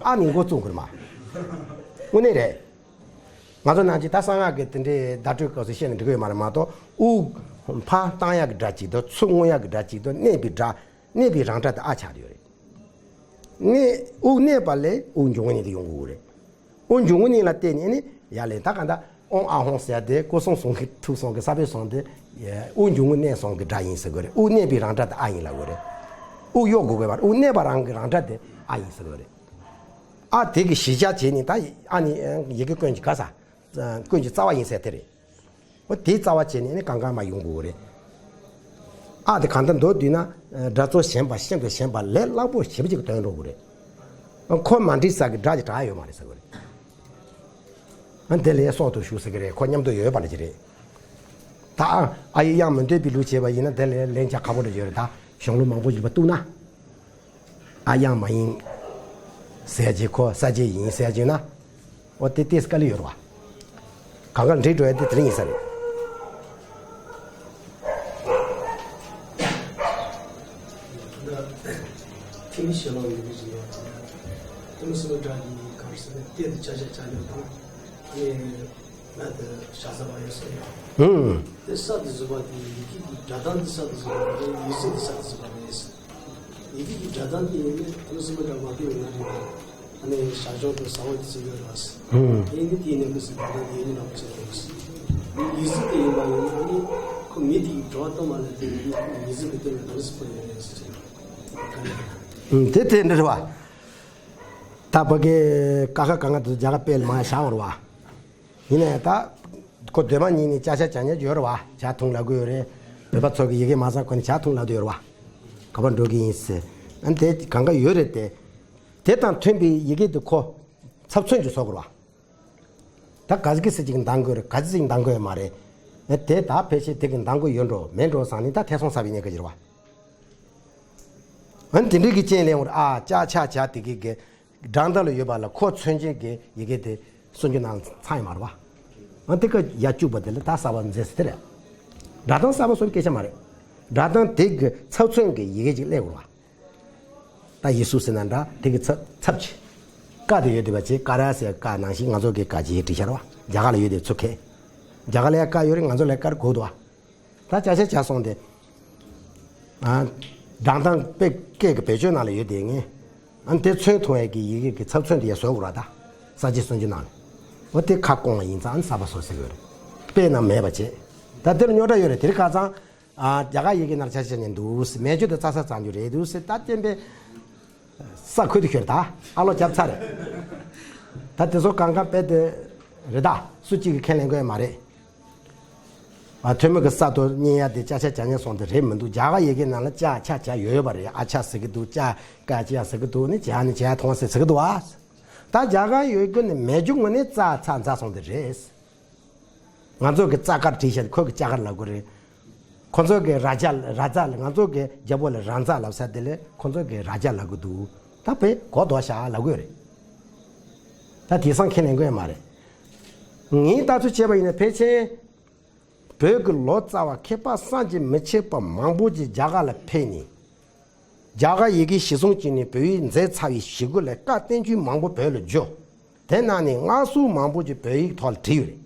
ཨ་ནི་མགོ་བཙུགས་དགོས་རེད་མ། དངོས་གནས་རེད། ང་ཚོ་ནང་ཆོས་ད་གསང་སྔགས་ཀྱི་དེ་འདྲའི་བརྡ་སྤྲོད་སྐབས་སུ་བཤད་ན་འགྲིག་གི་ཡོད་མ་རེད་མ་གཏོགས་དབུགས་ཕར་བཏང་ཡག་གི་སྒྲ་གཅིག་དང་ཚུར་མངོན་ཡག་གི་སྒྲ་གཅིག་དང་གནས་པའི་སྒྲ། གནས་པའི་རང་སྒྲ་དེ་ཨ་ཆགས་ཡོད་རེད། གནས་དབུགས་གནས་པ་ལས་དབུགས་འབྱུང་བ་ཉིད་དུ་ཡོང་དགོས་རེད། དབུགས་འབྱུང་བ་ཉིད་ལ་བརྟེན་ནས་ནི་ཡ་ལས་ད་ག་ད་ཨོང་ཨ་ཧོང་ཟེར་ཡ་དེ་སྐུ་གསུང་གསུང་གི་ཐུགས་གསུང་གི་ས་པའི་གསུང་དེ་དབུགས་འབྱུང་བ་གནས་གསུང་གི་སྒྲ་ཡིན་ཟེར་དགོས་རེད། དབུགས་གནས་པའི་རང་སྒྲ་དེ་ཨ་ཡིན་ལབ་དགོས་རེད། དབུགས་གཡོ་དགོས་དགོས་པ་དབུགས་གནས་པ་རང་གི་རང་སྒྲ་དེ་ཨ་ཡིན་ཟེར་དགོས་རེད། ཨ་དེ་གི་གཞི་བཞག་བྱས་ནས་ད་ཨ་ནི་ཡི་གེ་ཀུན་གྱི་ག་ས་ཀུན་གྱི་རྩ་བ་ཡིན་ཟེར་དེ་རེད། འོ་དེའི་རྩ་བ་བྱས་ནས་ནི་གང་གང་མ་ཡོང་དགོས་རེད། ཨ་དེ་གང་ལྟར་མདོར་བསྡུས་ན་སྒྲ་གཙོ་ཞན་པ་ཤིན་ཏུ་ཞན་པ་ལས་སླ་པོ་ཞེ་པོ་ཅིག་སྟོན་འགྲོ་གི་རེད། ཁོ་མ་འགྲིག་ས་གི་སྒྲ་ཅིག་གྲགས་ཡོད་མ་རེད་ཟེར་གི་རེད། ཨ་དེ་ལས་སྲོག་ཏུ་ཞུགས་ཟེར་གི་རེད། ཁོ་མཉམ་དུ་ཡོད་པ་ལ་ཅི་རེད། ད་ཨ་ཡིག་དབྱངས་མི་འདོད་པའི་ལུགས་བྱས་པ་ཡིན་ན་དེ་ལས་ལན་ཆགས་ཁག་པོ་འདྲ་ཡོད་རེད། ད་གཞུང་ལུགས་མང་པོ་ཞིག་ལ་གཏུགས་ན། ཨ་དབྱངས་མ་ཡིན་ཟེར་གྱི་ཁོ་ས་བཅད་ཡིན་ཟེར་གྱི་ན། འོ་དེ་ཏོག་ཙམ་དཀའ་ལས་ཡོད་རེད་བ། གང་ག་འགྲིག་འགྲོ་ཡ་དེ་དེ་རིང་ཡིན་ས་རེད། ཐེངས་ཤེས་ལོ་ཡོད་ཀྱི་ཡོད། ཐེངས་སུ་འདྲ་གི་གང་ཟེར་ན་དེ་དུ་ཆ་ཆ་ཆ་ཡོད་དང་། ཨེ་ང་དེ་ཤ་ཟ་བ་ཡོད་ས་ཡོད། ཧུམ། དེ་ས་དུ་བཟོ་བ་དེ་ཡི་གེ་གི་སྒྲ་གདངས་དེ་ས་དུ་བཟོ་བ་རེད། ཡིག་གཟུགས་དེ་ས་དུ་བཟོ་བ་རེད། ཡི་གེ་གི་སྒྲ་གདངས་དེ་ཡིན་ན་ཐོན་སྲིད་པ་འདྲ་མ་གཏོགས་ཡོད་ན་རེད། ཨ་ནི་བྱ་སྦྱོར་དུ་ཟ་འོག་གི་ཚིག་ཡོད་རེད། ཨུམ། དེ་ཡིན་ན་དེ་ཡིན་ན་མི་སྲིད་པ་དང་དེ་ཡིན་ན་མི་སྲིད་པ་རེད། ཡིག་གཟུགས་དེ་ཡིན་པ་ཡིན་ན་ཨ་ནི་ཁོ་མི་དེ་ཡི་འགྲོ་བ་གཏོང་བ་ལ་དེ་ཡིན་ན་ཡིག་གཟུགས་ཀྱི་སྟེང་ལ་ག་རེ་སྲིད་པ་ཡོད་རེད་ཟེར་གྱི་ཡོད། ཨུམ། དེ་དེ་འདྲ་རེད་བ། ད་ཕ་གི་ཀ་ཁ་ག་ང་དུ་རྒྱ་གར་དཔེ་ལ་མ་བཞག་བར་བ། ཡིན་ནའི་ད་ཁོ་འདོད་མ་ཉིད་ནས་ཅ་ཆ་ཅ་ཉ་ཡོད་རེད་བ། ཇ་འཐུང་ལབ་གི་ཡོད་རེད། བོད་པ་ཚོ་གི་ཡི་གེ་མ་ཚང་ཁོ་ནི་ཇ་འཐུང་ལབ་དུ་ཡོད་རེད་བ། ག་པར་འགྲོ་གི་ཡིན་ཟེར། ཨ་ནི་དེ་གང་ག་ཡོད་རེད་དེ། དེ་དང་མཐུན་པའི་ཡི་གེ་དེ་ཁོ་ཚབ་མཚོན་གྱི་བཟོ་དགོས་རེད་བ། ད་ག་ཟིག་གི་ཟེར་ཅིག་འདང་དགོས་རེད། ག་ཟིག་ཟིག་འདང་དགོས་ཡོད་མ་རེད། ཨ་དེ་ད་ཕལ་ཆེར་དེ་གི་འདང་དགོས་ཡོད་འགྲོ་མེད་འགྲོ་བསམ་ནི་ད་ཐེ་ཚོམ་ཟ་བའི་ཉེན་ཁ་ཡོད་རེད་བ། ཨ་ནི་དེ་འདྲའི་གི་རྐྱེན་ལས་འོར་ཨ་ཅ་ཆ་ཇ་དེ་གི་གི་སྒྲ་མདའ་ལ་ཡོད་པ་ལ་ཁོ་མཚོན་བྱེད་ཀྱི་ཡི་གེ་དེ་སུམ་ཅུ་ནང་ཚང་ཡོད་མ་རེད་བ། ཨ་དེ་ཀ་ཡ་བཅུག་པ་དེ་ལ་ད་གསར་པ་མཛད་ཟེར་དེ་རེད། སྒྲ་གདངས་གསར་པ་སོགས་སྐད་ཆ་མ་རེད། སྒྲ་གདངས་དེ་གི་ཚབ་མཚོན་གྱི་ཡི་གེ་ཅིག་སླེབས་དགོས་རེད་བ། ད་ཡི་སུ་ཟེར་ན་འདྲ་དེ་གི་ཚབ་ཚབ་ཆེ། ཀ་དེ་ཡོད་དེ་བ་ཆེ་ཀ་ར་ཟེར་ཀ་ནང་བཞིན་ང་ཚོ་གི་ཀ་ཅིག་བྲིས་ཤར་བ་རྒྱ་གར་ལ་ཡོད་དེ་ཚུགས་ཁེ། རྒྱ་གར་ལ་ཡ་ཀ་ཡོད་རེད། ང་ཚོ་ལ་ཡ་ཀ་ར་གོ་འདུག་བ། ད་ཅ་ཆ་ཇ་སོང་སྟེ། ཨ། སྒྲ་གདངས་དཔེ་སྐད་ཀྱི་བེད་སྤྱོད་ནང་ལ་ཡོད་དེ་ངས། ཨ་དེ་མཚོན་ཐུང་བའི་གི་ཡི་གེ་གི་ཚབ་མཚོན་དེ་ཡ་བཟོ་དགོས་ར་ད། ས་བཅད་སུམ་ཅུ་ནང་ལ། འོ་དེ་ཁ་སྐོང་བ་ཡིན་ཙང་ཨ་ནི་གསར་པ་བཟོ་ཟེར་གི་ཡོད་རེད། དཔེ་ན་མེད་པ་བྱས། ད་དེར་རྙོག་དྲ་ཡོད་རེད། དེ་རིང་ཁ་སང་། ཨ་རྒྱ་གར་ཡི་གེ་ནང་ལ་ཆ་ཆ་ཉན་འདུག་ཟེར། མེད་རྒྱུ་དེ་རྩ་ས་གཙང་རྒྱུ་རེད་འདུག་ཟེར། ད་བསྟན་པའི་ས་ཁུལ་དུ་ཤོར་ད་ཨ་ལོ་རྒྱབ་ཚར་རེད། ད་དེ་ཚོ་གང་ག་དཔེ་དེ་རེད་ད། སུ་གཅིག་གིས་ཁས་ལེན་དགོས་ཡ་མ་རེད། ཨ་ཐོན་མི་གི་ས་ཐོ་རྙེད་ཡ་དེ་ཅ་ཆ་ཅ་ཉན་སོང་དེ་རེད་མི་འདུག་རྒྱ་གར་ཡི་གེ་ནང་ལ་ཅ་ཆ་ཇ་ཡོད་ཡོད་པ་རེད། ཨ་ཆ་ཟེར་གི་འདུག་ཅ་ཀ་ཅི་ཡ་ཟེར་གི་འདུག་ནི་ཇ་ནི་ཇ་ཐོང་ཟེར་ཟེར་གི་འདུག་ཨ། ད་རྒྱ་གར་ཡི་གེ་ནི་མེད་རྒྱུ་དངོས་གནས་ཙ་ཚ་ཛ་སོང་དེ་རེད། ང་ཚོ་གི་ཙ་དཀར་བྲིས་ཤག་ཁོ་གི་ཅ་དཀར་ལབ་གི་རེད། ཁོ་ཚོ་གི་ར་ཇ་ར་ཛ་ལ་ང་ཚོ་གི་རྒྱལ་པོ་ལ་རང་ཛ་ལབ་ས་དེ་ལས་ཁོ་ཚོ་གི་ར་ཇ་ལབ་གི་འདུག་ད་དཔེ་གོ་ལྡོག་ཤག་ལབ་གི་རེད། ད་དེང་སང་ཁས་ལེན་གི་ཡོད་མ་རེད། ངའི་ལྟ་ཚུལ་བྱས་པ་ཡིན་ན་ཕལ་ཆེར་བོད་ཀྱི་ལོ་ཙཱ་བ་མཁས་པ་བསམ་གྱིས་མི་ཁྱབ་པ་མང་པོ་ཅིག་རྒྱ་གར་ལ་ཕེབས་ནས། རྒྱ་གར་ཡི་གེ་གཞིར་བཟུང་བྱས་ནས་བོད་ཡིག་མཛད་ཚར་བའི་ཞི་རྒོལ་ལས་བཀའ་བསྟན་བཅོས་མང་པོ་བོད་ལ་བསྒྱུར། དེ་ནང་ནས་སྔགས་ཟུར་མང་པོ་ཅིག་བོད་ཡིག་ཐོག་ལ་བྲིས་ཡོད་རེད།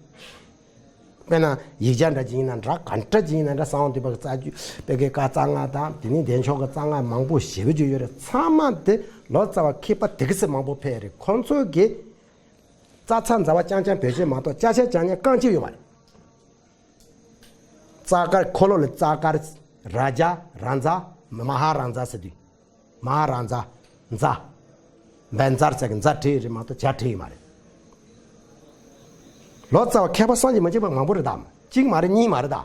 དཔེར་ན་ཡིག་ཆ་འདྲ་ཅིག་ཡིན་ན་འདྲ་ག་འདྲ་ཅིག་ཡིན་ན་འདྲ་གསང་བ་འདུས་པ་གི་རྩ་རྒྱུད་དཔེ་ཀའི་བཀའ་རྩ་ལྔ་དང་དེ་ནས་བདེ་མཆོག་གི་རྩ་ལྔ་མང་པོ་ཞེ་པོ་ཅིག་ཡོད་རེད། ཚང་མ་དེ་ལོ་ཙཱ་བ་མཁས་པ་དེ་ག་ཚོད་མང་པོ་ཕེབས་རེད། ཁོང་ཚོ་གིས་རྩ་ཚ་ཛ་བ་རྐྱང་རྐྱང་བེད་སྤྱོད་མ་གཏོགས་ཅ་ཆ་ཇ་ཉ་རྐང་གཅིག་ཡོད་མ་རེད། རྩ་དཀར་འཁོར་ལོ་ལ་རྩ་དཀར་ར་ཇ་ར་ཛ་མ་ཧཱ་ར་ཛ་ཟེར་དུས། མ་ཧཱ་ར་ཛ། ཛ། བན་ཛར་ཟེར་གི་ཛ་བྲིས་རེད་མ་གཏོགས་ཇ་བྲིས་ཡོད་མ་རེད། ལོ་ཙཱ་བ་མཁས་པ་བསམ་གྱིས་མི་ཁྱབ་པ་མང་པོ་རེད་ད། གཅིག་མ་རེད་གཉིས་མ་རེད་ད།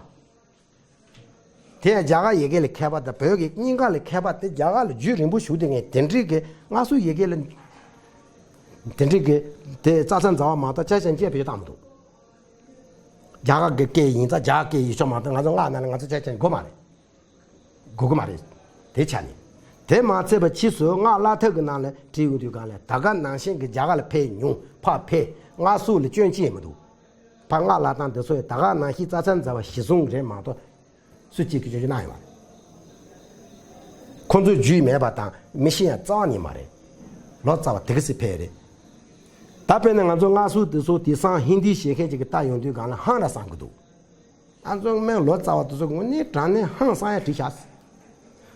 དེ་ཡང་རྒྱ་གར་ཡི་གེ་ལ་མཁས་པ་དང་བོད་ཀྱི་གཉིས་ཀ་ལ་མཁས་པ་དེ་རྒྱ་གར་ལ་རྒྱུན་རིང་པོ་བཞུགས་དེ་ངས་དེ་འདྲའི་གི་སྔགས་ཟུར་ཡི་གེ་ལ་དེ་འདྲའི་གི་དེ་རྩ་ཚ་ཛ་བ་མ་གཏོགས་ཅ་ཆ་ཇ་བེད་སྤྱོད་བཏང་མི་འདུག་རྒྱ་གར་གྱི་སྐད་ཡིན་ཙང་རྒྱ་གར་སྐད་ཡིན་ཆོག་མ་གཏོགས་ང་ཚོ་སྔགས་ནང་ལ་ང་ཚོ་ཆ་ཆ་དགོས་མ་རེད། དགོས་ཀྱི་མ་རེད། དེ་ཆ་ནས། དེ་མ་ཚད་པ་ཕྱིས་སུ་སྔགས་བླ་ཐབས་ཀྱི་ནང་ལ་བྲིས་ཡོང་དུས་གང་ལ་ད་ག་ནང་བཞིན་གྱི་རྒྱ་གར་ལ་ཕེབས་མྱོང་ཕར་ཕེབས་སྔགས་ཟུར་ལ་སྐྱོན་ཅི་ཡང་མི་འདུག་ཕར་སྔགས་བླ་བཏང་འདི་ཚོ་ཡང་ད་ག་ནང་བཞིན་རྩ་ཚ་ཛ་བ་གཞིར་བཟུང་རེད་མ་གཏོགས། སུ་གཅིག་གིས་སྐྱོན་བརྗོད་གནང་ཡོད་མ་རེད། ཁོང་ཚོས་བརྒྱུད་མེད་པ་དང་མི་ཤེས་ཡང་རྩ་བ་ནས་མ་རེད། ལོ་ཙཱ་བ་དེ་ག་ཚོད་ཕེབས་རེད། ད་དཔེར་ན་ང་ཚོ་སྔགས་ཟུར་དེ་ཚོ་དེང་སང་ཧིན་དི་ཤེས་མཁན་ཅིག་གིས་ལྟ་ཡོང་དུས་གང་ལ་ཧང་ར་སང་གི་འདུག་ང་ཚོ་སྨན་ལོ་ཙཱ་བ་དེ་ཚོ་དངོས་གནས་དྲང་གནས་ཧང་སང་ཡ་བྲིས་ཤག་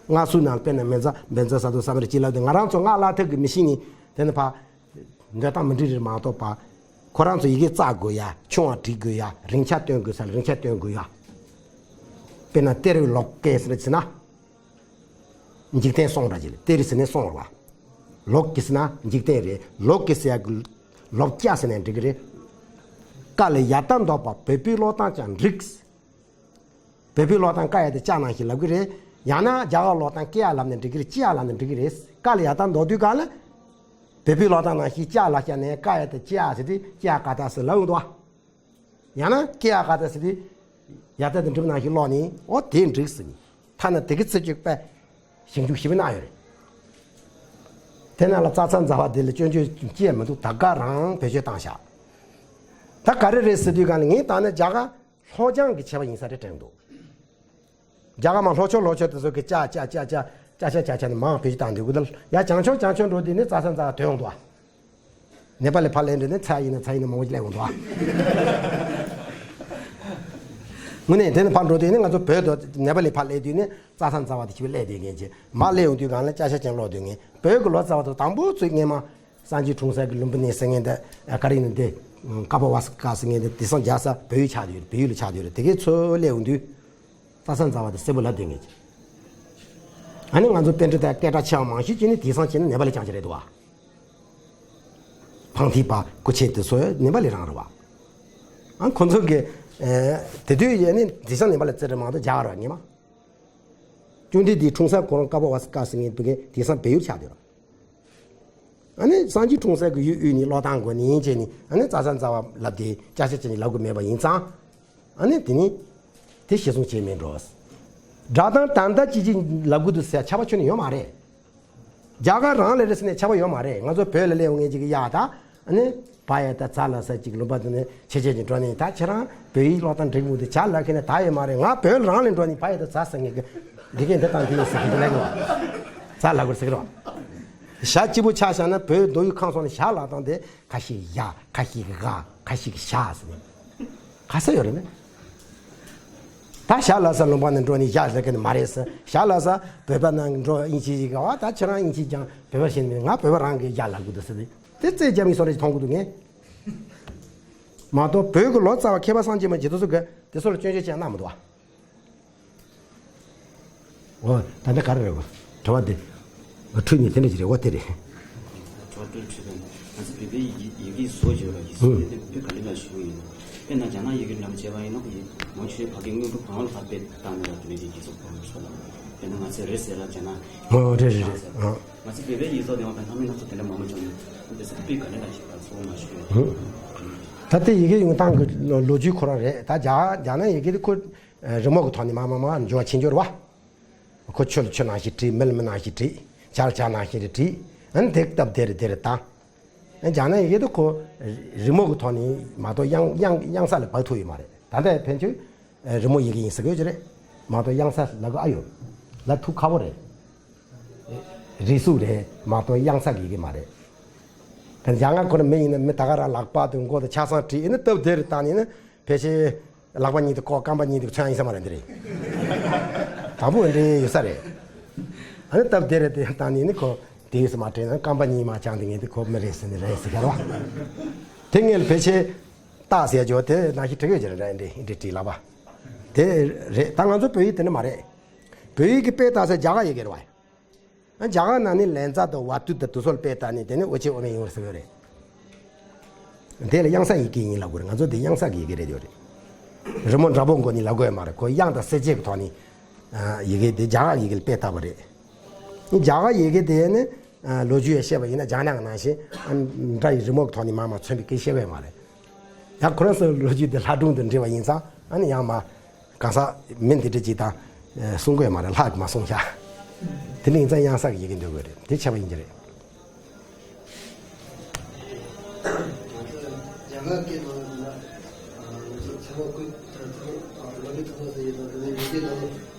སྔགས་ཟུར་ནང་དཔེར་ན་མེ་བཙའ་བན་ཛ་ས་དོ་ས་མ་རེ་ཅི་ལབ་དེ་ང་རང་ཚོ་སྔགས་བླ་ཐབས་ཀྱི་མི་ཤེས་ནི་དེ་ནི་ཕ། འདོད་སྟངས་མི་འགྲིག་རེད་མ་གཏོགས་པ། ཁོ་རང་ཚོ་ཡི་གེ་བཙལ་དགོས་ཡ་ཆུང་བ་བྲིས་དགོས་ཡ་རིང་ཆ་སྟོན་དགོས་ས་ལ་རིང་ཆ་སྟོན་དགོས་ཡ། དཔེར་ན་གཏེར་ལོག་སྐད་ཟེར་ན་ཅི་ན། འཇིག་རྟེན་སོང་ར་ཅི་ལ་གཏེར་ཟེར་ནས་སོང་ར་བ། ལོག་གི་ཟེར་ན་འཇིག་རྟེན་རེད། ལོག་གི་ཟེར་ཡ་གི་ལོག་སྐྱ་ཟེར་ནས་འགྲིག་གི་རེད། ཀ་ལ་ཡ་བཏགས་འདོགས་པ་བོད་པའི་ཀློག་སྟངས་ཀྱང་འགྲིག་བོད་པའི་ཀློག་སྟངས་ཀ་ཡ་དེ་ཅ་ནང་བཞིན་ལབ་ཀྱི་རེད། ཡང་ན་རྒྱ་གར་ཀློག་སྟངས་ཀེ་ཡ་ལབ་ནས་འགྲིག་གི་རེད། ཅི་ཡ་ལབ་ནས་འགྲིག་གི་རེད། ཀ་ལ་ཡ་བཏགས་འདོགས་དུས་གང་ལ། བོད་པའི་ཀློག་སྟངས་ནང་བཞིན་ཅ་ལབ་བཞག་ནས་ཀ་ཡ་དེ་ཅི་ཡ་ཟེར་དུས་ཅི་ཡ་ཀ་ཏ་ཟེར་ལབ་ཡོང་འདུག་བ། ཡང་ན་ཀེ་ཡ་ཀ་ཏ་ཟེར་དུས་ཡ་ཏ་དེ་འགྲིག་ནང་བཞིན་ཀློག་ནས་ཨོ་དེ་འགྲིག་ཟེར་ནས་ཐ་ན་དེ་གི་ཚིག་གཅིག་པས་ཞིབ་འཇུག་ཞིབ་གནང་ཡོད་རེད། དེ་ནང་ལ་རྩ་ཚ་ཛ་བ་དེ་ལ་སྐྱོན་བརྗོད་ཅི་ཡང་མི་འདུག་ད་ག་རང་བེད་སྤྱོད་བཏང་བཞག་ད་ག་རེ་རེད་ཟེར་དུས་གང་ལ་ངས་ད་ནི་རྒྱ་གར་ལྷོ་བྱང་གི་ཆེ་བ་ཡིན་ས་རེད་དྲན་འདུག་རྒྱ་གར་མ་ལྷོ་ཕྱོགས་ལྷོ་ཕྱོགས་དེ་ཚོ་གི་ཅ་ཅ་ཅ་ཅ་ཅ་ཆ་ཅ་ཆ་ནི་མང་བེད་སྤྱོད་བཏང་འདུག་གི་ད་ཡ་བྱང་ཕྱོགས་བྱང་ཕྱོགས་འགྲོ་དུས་ནི་རྩ་ས་རྩ་དོན་འདུག་ཨ། ནེ་པ་ལི་ཕར་སླེབས་འདུག་ནི་ཚ་ཡིན་ན་ཚ་ཡིན་ན་མང་པོ་ཅིག་སླེབས་འོང་འདུག་ཨ། དངོས་གནས་དེ་ནི་ཕར་འགྲོ་དུས་ནི་ང་ཚོ་བོད་དུ་ནེ་པ་ལི་ཕར་སླེབས་དུས་ནི་རྩ་ས་རྩ་བ་དེ་ཞིག་སླེབས་དེ་ངེས་ཀྱི་མ་སླེབས་འོང་དུས་གང་ལ་ཅ་ཆ་ཅན་ཀློག་དུས་ངེས་བོད་ཀྱི་ལོ་ཙཱ་བ་དང་དང་པོ་ཚུད་ངེས་མ། སངས་རྒྱས་འཁྲུངས་ས་གི་ལུམ་བི་ནི་ཟེར་མཁན་དེ་ཨ་ག་རེ་ཡིན་ན་དེ་ཀ་པ་བ་སི་ཀ་ཟེར་མཁན་དེ་དེང་སང་རྒྱལ་ས་བལ་ཡུལ་ཆགས་བསྡད་ཡོད་རེད། བལ་ཡུལ་ལ་ཆགས་བསྡད་ཡོད་རེད། དེ་གའི་ཚོ་སླེབས་འོང་དུས་རྩ་ས་རྩ་བ་དེ་གསལ་པོ་ལབ་བསྡད་མཁན་ཅིག་ཨ་ནི་ང་ཚོ་པཎྜི་ཏ་སྐད་གྲགས་ཆེ་བ་མང་ཤོས་ཅིག་ནི་དེང་སང་བྱས་ན་ནེ་པ་ལི་རྐྱང་ཅིག་རེད་འདུག་བ། འཕང་མཐིལ་པ་སྐུ་ཆས་དེ་ཚོ་ནེ་པ་ལི་རང་རེད་བ། ཨ་ཁོ་ཚོ་གི་ཨེ་དེ་དུས་ཡས་ནི་དེང་སང་ནེ་པ་ལི་རྩེད་འགྲན་མང་དུ་རྒྱག་ར་ཉི་མ། ཅུང་དེ་དེའི་འཁྲུངས་ས་ཁོ་རང་ཀ་པ་བ་སི་ཀ་ཟེར་མཁན་བུ་གའི་དེང་སང་བལ་ཡུལ་ཆགས་བསྡད་ར། ཨ་ནི་སངས་རྒྱས་འཁྲུངས་ས་གི་ཡུལ་དབུས་ནས་ཀློག་སྟངས་དགོས་ནི་ཡིན་བྱས་ནི་ཨ་ནི་རྩྭ་ས་རྩ་བ་ལབ་དེ་ཅ་ཆ་བྱས་ནི་ལབ་དགོས་མེད་པ་ཡིན་ཙང་། ཨ་ནི་དེ་ནི་དེ་གཞི་བཟུང་བྱས་མེད་འགྲོ། སྒྲ་གདངས་ད་ལྟ་ཅི་ཅི་ལབ་དགོས་འདུག་ཟེར་ཁྱབ་པ་ཁྱོན་ནས་ཡོད་མ་རེད། རྒྱ་གར་རང་ལ་རེད་ཟེར་ནས་ཁྱབ་པ་ཡོད་མ་རེད། ང་ཚོ་བོད་ལ་སླེབས་ཡོང་མཁན་ཅིག་གི་ཡག་ད་ཨ་ནི་བ་ཡ་ད་ཙ་ལ་ས་ཅིག་ལུང་པ་དེ་ནས་ཆེ་ཆེ་ཅིག་འགྲོ་ནས་ད་ཁྱེད་རང་བོད་ཡིག་ཀློག་སྟངས་འགྲིག་མི་འདུག་ཇ་ལ་ཁེ་ནས་ད་ཡོད་མ་རེད། ང་བོད་རང་ལ་འགྲོ་ནས་བ་ཡ་ད་ཙ་ཟེར་མཁན་གི་འདི་གས་འདི་དང་དེ་ཡོད་ཟེར་གི་འདི་ལ་གི་བ་ཙ་ལ་གུར་ཟེར་གི་རེད་བ། ཞྭ་སྐྱིད་པོ་ཆགས་བཞག་ན་བོད་མདོ་དབུས་ཁམས་གསུམ་ནས་ཞྭ་ལ་དང་དེ་ཁ་ཤས་ཡ་ཁ་ཤས་ག་ཁ་ཤས་ཞ་ཟེར་ནས་ག་ས་ཡོད་རེད་ནི། ད་ཞྭ་ལ་ས་ལུང་པ་ནས་འགྲོ་ནས་ཞྭ་ཟེར་གི་ནི་མ་རེད་ཟེར། ཞྭ་ལ་ས་བོད་པ་ནང་འགྲོ་དབྱིན་ཇི་ཞིག་ག་བ་ད་ཁྱེད་རང་དབྱིན་ཇི་སྦྱང་བོད་པ་ཤེས་ནི་མེད། ང་བོད་པ་རང་གི་ཞྭ་ལ་དགོས་འདུག་ཟེར་ནས་དེ་རྩེད་རྒྱབ་མི་སོ་རེ་མཐོང་གི་འདུག་ངས། མ་གཏོགས་བོད་ཀྱི་ལོ་ཙཱ་བ་མཁས་པ་སངས་རྒྱས་མ་ཇི་ལྟར་སུ་གི་དེ་ཚོ་ལ་སྐྱོན་བརྗོད་བྱས་གནང་མི་འདུག་བ། འོ། ད་ལྟ་ག་རེ་རེད་བ། དྲི་བ་འདི། འཁྲུལ་ནས་དེ་འདྲ་ཞིག་རེད་བ་དེ་རེད། དྲི་བ་འཁྲུལ་འཁྲུལ་པས་ང་ཚོ་བོད་པའི་ཡི་ཡི་གེ་བཟོ་བརྗོད་ལ་ཡིག་གཟུགས་དེ་དཔེ་ག་ལེ་ལ་ཞུ་གི་ཡིན། དཔེར་ན་རྒྱ་ནག་ཡི་གེ་འདྲ་མ་བྱས་པ་ཡིན་ན་ཁོ་ཡི་མང་ཆེ་བ་གི་དངོས་གྲུབ་གང་ལ་ཕར་དཔེ་བཏང་ནས་ལ་དེ་འདྲའི་ཡི་གེ་བཟོ་གོ་མ་ཆོག་ལ། དཔེར་ན་ང་ཚོས་རེད་ཟེར་ལ་རྒྱ་ནག་ཨོ་རེད་རེད་རེད། ཨ། ང་ཚོ་བོད་པའི་ཡིག་གཟུགས་དེ་བ་དང་ལྷ་མིན་སྣ་ཚོགས་དེ་འདྲ་མང་པོ་བྱུང་ནས་དཔེ་ས་དཔེ་ག་ལེ་ལ་བྱས་པ་ཚོ་མ་ཞུ་ཡ། ད་ལྟའི་ཡི་གེ་ཡོང་སྟངས་ཀྱི་ལོ་ལོ་རྒྱུས་ཁོ་རང་རེད། ད་རྒྱ་རྒྱ་ནག་ཡི་གེ་དེ་ཁོ། རི་མོ་གི་ཐོག་ནས་མར་མར་མར་འགྱུར་བ་ཕྱིན་འགྱུར་བ། ཁོ་ཆུ་ལ་ཆུ་ནང་བཞིན་བྲིས། མི་ལ་མི་ནང་བཞིན་བྲིས། ཇ་ལ་ཇ་ནང་བཞིན་རེ་བྲིས། ཨ་ནི་དེ་སྟབས་བདེ་རེ་བདེ་རེ་བཏང་། ཨ་ནི་རྒྱ་ནག་ཡི་གེ་དེ་ཁོ་རི་མོ་གི་ཐོག་ནས་མ་གཏོགས་དབྱངས་དབྱངས་དབྱངས་གསལ་ལ་བབས་ཐུབ་ཡོད་མ་རེད། ད་ལྟ་ཕན་ཆོད་རི་མོ་ཡི་གེ་ཡིན་ཟེར་གི་ཡོད་ཀྱི་རེད། མ་གཏོགས་དབྱངས་གསལ་ལབ་གི་ཨ་ཡོད། ལབ་ཐུབ་ཁག་པོ་རེད། རིག་གཟུགས་རེད་མ་གཏོགས་དབྱངས་གསལ་གྱི་ཡི་གེ་མ་རེད། ད་རྒྱ་ནག་ཁོ་ན་མི་ཡིན་ན་མི་ད་ག་རང་ལག་པ་དང་མགོ་དང་ཆ་ཚང་བྲིས་ཨེ་ནི་སྟབས་བདེ་རེ་བཏང་ནས་ནི་ཕལ་ཆེར་ལག་པ་གཉིས་དེ་ཁོག་རྐང་པ་གཉིས་དེ་མཚོན་ཡ་ཡིན་ས་མ་རེད་འདི་རེད། དང་པོ་འདི་ཡོད་ས་རེད། ཨ་ནི་སྟབས་བདེ་རེ་དེ་བཏང་ནས་ནི་ཁོ་དེ་ཡོད་ས་མ་དྲན་ན་རྐང་པ་གཉིས་མ་བཅངས་དེ་ངས་དེ་ཁོ་མི་རེད་ཟེར་ནི་རེད་ཟེར་ག་རེ་བ། དེ་ངས་ལ་ཕལ་ཆེར་རྟགས་ཟེར་ཡ་ཅིག་ཡོད་དེ་ནང་བཞིན་བྲིས་ཡོད་ཀྱི་རེད་འདི་འདི་བྲིས་ལག་པ། དེ་རེད། ད་ང་ཚོ་བོད་ཡིག་དེ་འདྲ་མ་རེད། བོད་ཡིག་གི་དཔེ་ལྟ་ས་རྒྱ་གར་ཡི་གེ་རེད་བ། ཨ་རྒྱ་གར་ནང་ནས་ལན་ཙ་དང་ཝ་ཏུ་དང་དུ་སོལ་དཔེ་ལྟ་ནས་དེ་ནས་ཨོ་ཆེ་ཨོ་མེ་ཡོང་བར་ཟེར་བ་རེད། དེ་ལ་དབྱངས་གསལ་ཡི་གེ་ཡིན་ལབ་དགོས་རེད། ང་ཚོ་དེ་དབྱངས་གསལ་གྱི་ཡི་གེ་རེད་ཡོད་རེད། རི་མོ་འདྲ་པོ་མགོ་ནས་ལབ་དགོས་ཡོད་མ་རེད། ཁོ་དབྱངས་དང་གསལ་བྱེད་ཀྱི་ཐོག་ནས་ཡི་གེ་དེ་རྒྱ་གར་ཡི་གེ་ལ་དཔེ་བལྟས་པ་རེད། རྒྱ་གར་ཡི་གེ་དེ་ནི་ལོ་རྒྱུས་ཡང་བཤད་པ་ཡིན་ན་རྒྱ་ནག་ནང་བཞིན་འདྲ་ཡི་རི་མོ་གི་ཐོག་ནས་མར་མར་མཚོན་པའི་སྐད་བཤད་པ་ཡོད་མ་རེད། ཡང་ཁོ་རང་ཚོའི་ལོ་རྒྱུས་དེ་ལྷ་སྒྲུང་དང་འབྲེལ་བ་ཡིན་ཙང་ཨ་ནི་ཡང་མ། གང་ཟག་མི་འདི་འདྲ་ཅིག་དང་། གསུང་དགོས་མ་རེད། ལྷག་གི་མ་གསུང་བྱ། དེ་ནི་ཡིན་ཙང་དབྱངས་གསལ་གྱི་ཡི་གེ་འདོད་དགོས་རེད། དེ་ཁྱད་པར་ཡིན་གྱི་རེད། རྒྱ་གར་སྐད་ནང་ལ་ང་ཚོ་ཚད་མ་ཀུན་ཚད་མ་ལོ་རྒྱུས་ཐོག་ཟེར་ཡོད་དང་དེ་ནས་ཡི་གེ་ནང་